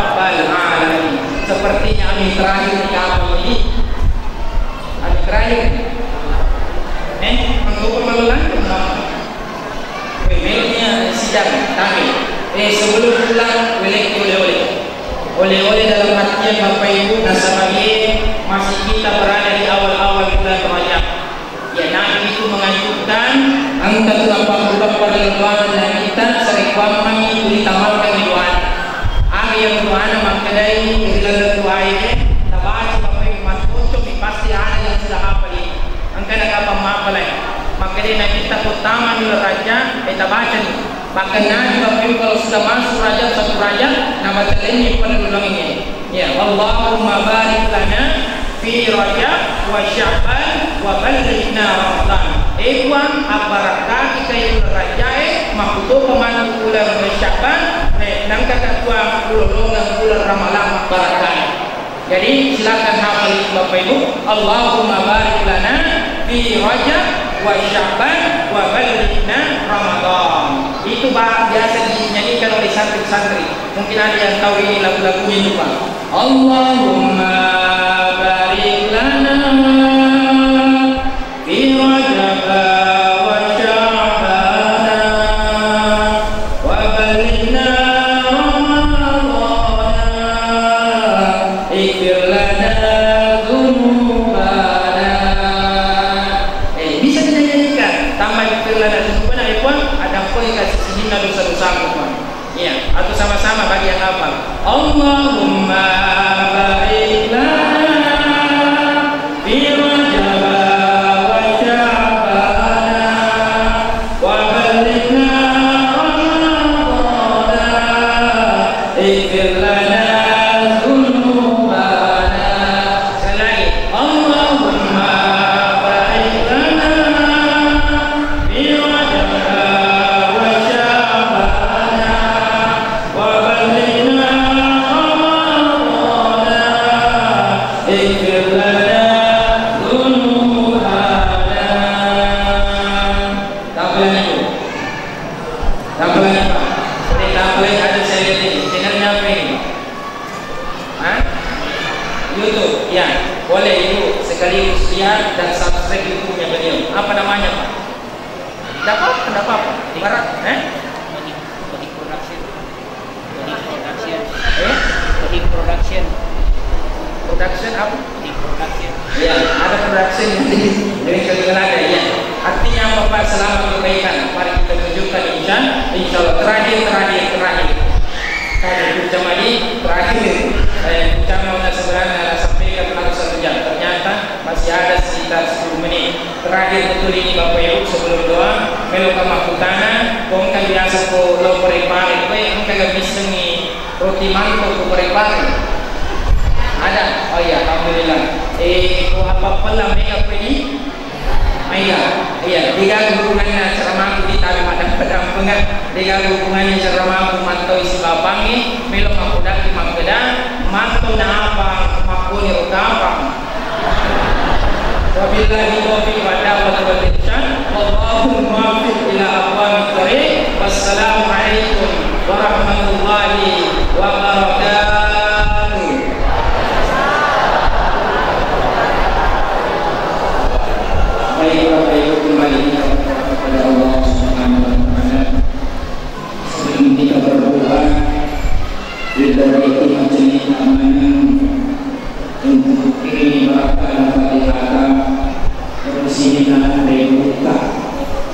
Terakhir ni kapang ini. Anu terakhir. Eh, mangkopa malu lantung, Mama. Weh, melonia sidang, tame. Eh, sebelum pulang, welekki oleh-oleh. Oleh-oleh dalam artian, Bapak Ibu, nasaba iye masih kita berada di awal-awal bulan Rajab. Iya, Nabi itu menganjurkan, engka tu apa-apa pada doa Nabi ta, sarekkuammengngi tuli tamalkangngi doa. Aga yang doana makkedai ri laleng doae, tabaca Bapak Ibu, mattoccomi, pasti ada yang sudah hafal ini. Engka na kapang mapalai. Makkedai Nabi ta, ko tama ni uleng Rajab, eh, tabacani. Makkedani Bapak Ibu, kalau sudah masuk Rajab, satu Rajab, nabaca lenni pada uleng ini. Ya, Allahumma barik lana fi Rajab wa Sya'ban wa ballighna Ramadan. Eh, Puang, abbarakka'i ka uleng Raja'e, makkutopa maneng uleng Sya'ban, eh, nangka ka Puang ulolongeng uleng Ramalang mabbarakka'i. Jadi, silakan hafal itu, Bapak Ibu. Allahumma barik lana fi Rajab wa Sya'ban wa ballighna Ramadan. Itu ba-, biasa dinyanyikan oleh santri-santri. Mungkin ada yang tahu ini lagu-lagunya itu, Pak. Allahumma barik lana fi Rajab wa Sya'ban wa ballighna Ramadan. Ighfir lana dzunubana. Eh, bisa dinyanyikan. Tama ighfir lana dzunubana, eh, Puang, addampengika sisininna dosa-dosaku, Puang. Iya, atau sama-sama bagi yang hafal. Allahumma barik lana fi Rajab wa Sya'bana wa ballighna Ramadana, ighfir lana dzunubana. Sekali lagi, Allahumma barik lana fi Rajab wa Sya'bana wa ballighna Ramadana, ighfir lana dzunubana. Tapalani, Bu. Tapalani, Pak. Boleh tapalani, ada saya lihat ini. Channelnya apa ini, Pak? Hah? YouTube, ya. Boleh Ibu sekaligus lihat dan subscribe YouTube-nya beliau. Apa namanya, Pak? Nggak apa-apa, nggak apa-apa. Ibarat, eh? Kodik, Kodik Production. Kodik Production. Eh? Kodik Production. Production apa? Kodik Production. Iya, ada production yang di, dari Kodik Melaka, iya. Artinya apa, Pak? Selamat kebaikan. Mari kita tunjukkan, insya, insya Allah. Terakhir, terakhir, terakhir. Tadi ucapan di terakhir, eh, ucapan sebenarnya sampaikan harus satu jam. Ternyata masih ada sekitar sepuluh menit. Terakhir betul ini, Bapak Ibu, sebelum doa, meloka makkutana, ko engka biasa ko lao Parepare, koe engka ga missengi roti manto ko Parepare? Ada? Oh iya, alhamdulillah. Eh, ko apa-apa lah mega ko ini? Iya, iya, degaga hubunganna ceramaku di tali maddampeng-dampenga, degaga hubunganna ceramaku mantau isi bapangnge, melo makkudaki makkeda, mantau na apa makkoni ro kapang. Wabillahi taufiq wal hidayah wal irsyad. Wallahul muwaffiq ila aqwamit thariq. Wassalamualaikum warahmatullahi wabarakatuh. Baik, Bapak Ibu, kembali kita berdoa kepada Allah Subhanahu wa Ta'ala. Sebelum kita berdoa, kita berdoa majelis keamanan untuk kirim barakah Al-Fatihah. Terus ini nanti buka.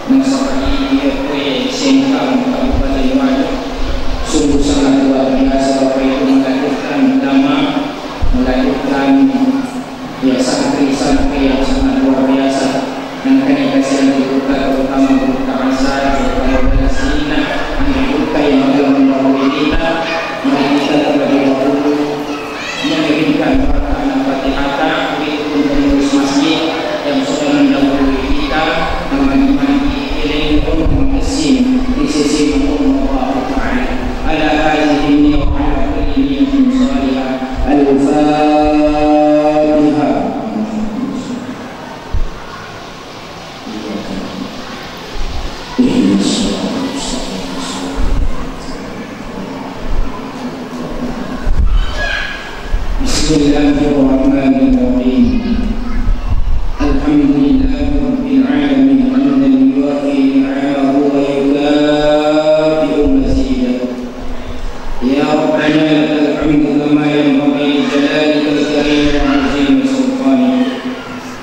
Nasaba iye kue Sengkang Kabupaten Wajo. Sungguh sangat luar biasa Bapak Ibu melahirkan ulama, melahirkan ya, santri-santri yang sangat luar biasa. Nangkani kasihan di kota, terutama kota Asar, terutama Palestina, di kota yang telah mendahului kita. Mari kita terlebih dahulu mengirimkan barakah Al-Fatihah untuk pengurus masjid yang sudah mendahului kita, teman-teman di Iring Gunung Mesin, di sisi بسم الله الرحمن الرحيم. الحمد لله رب العالمين، حمدا يوافي نعمه ويكافئ مزيده. يا ربنا لك الحمد كما ينبغي لجلالك الكريم وعظيم سلطانك.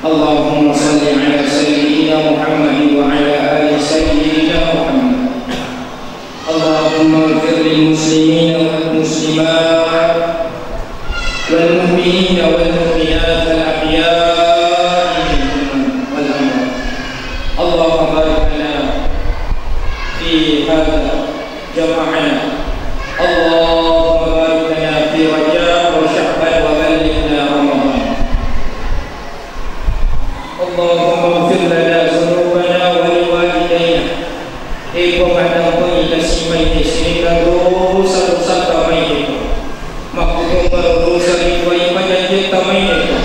اللهم صل على سيدنا محمد وعلى آل سيدنا محمد. اللهم اغفر للمسلمين والمسلمات والمؤمنين والمؤمنات الأحياء منهم والأموات. اللهم بارك لنا في هذا جمعنا. اللهم بارك لنا في رجب وشعبان وبلغنا رمضان. اللهم اغفر لنا ذنوبنا ولوالدينا. E Puang, maddampengi kasi maite sininna dosa-dosata maite, Puang. Makkutoparo dosa ri Puang, ipajanjitta maite, Puang.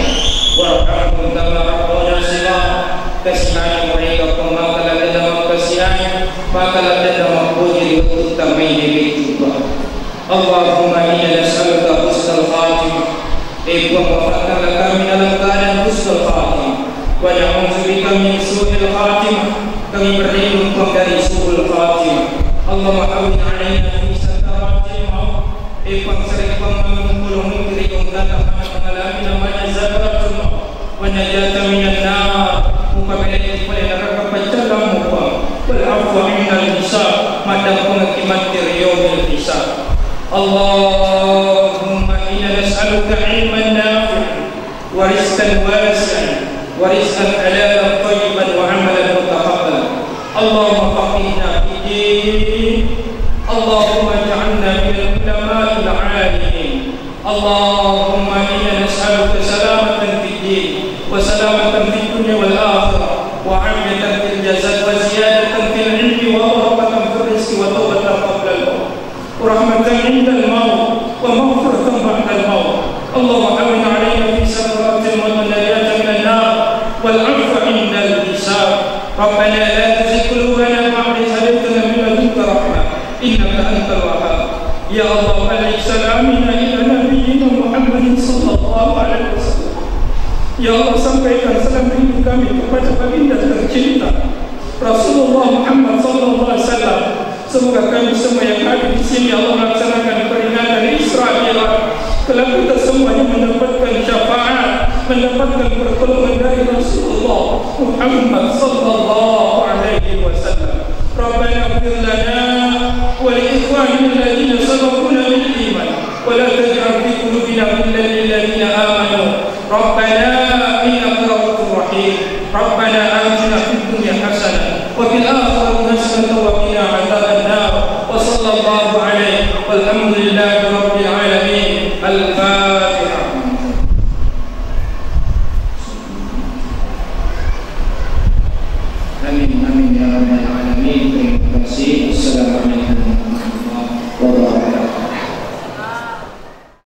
Warhamhum kama rabbawna shighara. Kasihangi mereka, Puang, maka ladde'na makkasihangi, maka ladde'na mappoji ri wettutta maite beccu, Puang. Allahumma inna nas'aluka husnal khatimah. E Puang, wafatkanlah kami dalam keadaan husnul khatimah. Wa na'udzubika min su'il khatimah. Kami berlindung, Puang, dari su'ul khatimah. Allahumma hawwin alaina fi sakaratil maut. E Puang, sering, Puang, mami mengkolo mengkiri kong datang mengalami namanya sakaratul maut. Wa najata minan nar, mupabelai pole neraka paccallammu, Puang. Wal afwa indal hisab, maddampengekki matti ri yaumil hisab. Allahumma inna nas'aluka ilman nafi'an, wa rizqan wasi'an, wa rizqan halalan thayyiban, wa amalan mutaqabbalan. Allahumma faqihna fid din. Allahumma ij'alna minal ulama'il 'amilin. اللهم إنا نسألك سلامة في الدين وسلامة في الدنيا والآخرة وعافية في الجسد وزيادة في العلم وبركة في الرزق وتوبة قبل الموت ورحمة عند الموت ومغفرة بعد الموت. اللهم هون علينا في سكرات الموت والنجاة من النار والعفو عند الحساب. ربنا لا تزغ قلوبنا بعد إذ هديتنا وهب لنا من لدنك رحمة إنك أنت الوهاب. Ya Allah, balligh salamina ila nabiyyina Muhammadin sallallahu alaihi wasallam. Ya Allah, sampaikan salam rindu kami kepada baginda tercinta Rasulullah Muhammad sallallahu alaihi wasallam. Semoga kami semua yang hadir di sini, Allah, melaksanakan peringatan Isra Mi'raj, kelak kita semuanya mendapatkan syafaat, mendapatkan pertolongan dari Rasulullah Muhammad sallallahu alaihi wasallam. ربنا اغفر لنا ولإخواننا الذين سبقونا بالإيمان ولا تجعل في قلوبنا غلا للذين آمنوا ربنا إنك رؤوف رحيم. ربنا آتنا في الدنيا حسنة وفي الآخرة حسنة وقنا عذاب النار. وصلى الله عليه والحمد لله رب العالمين. الفاتحة.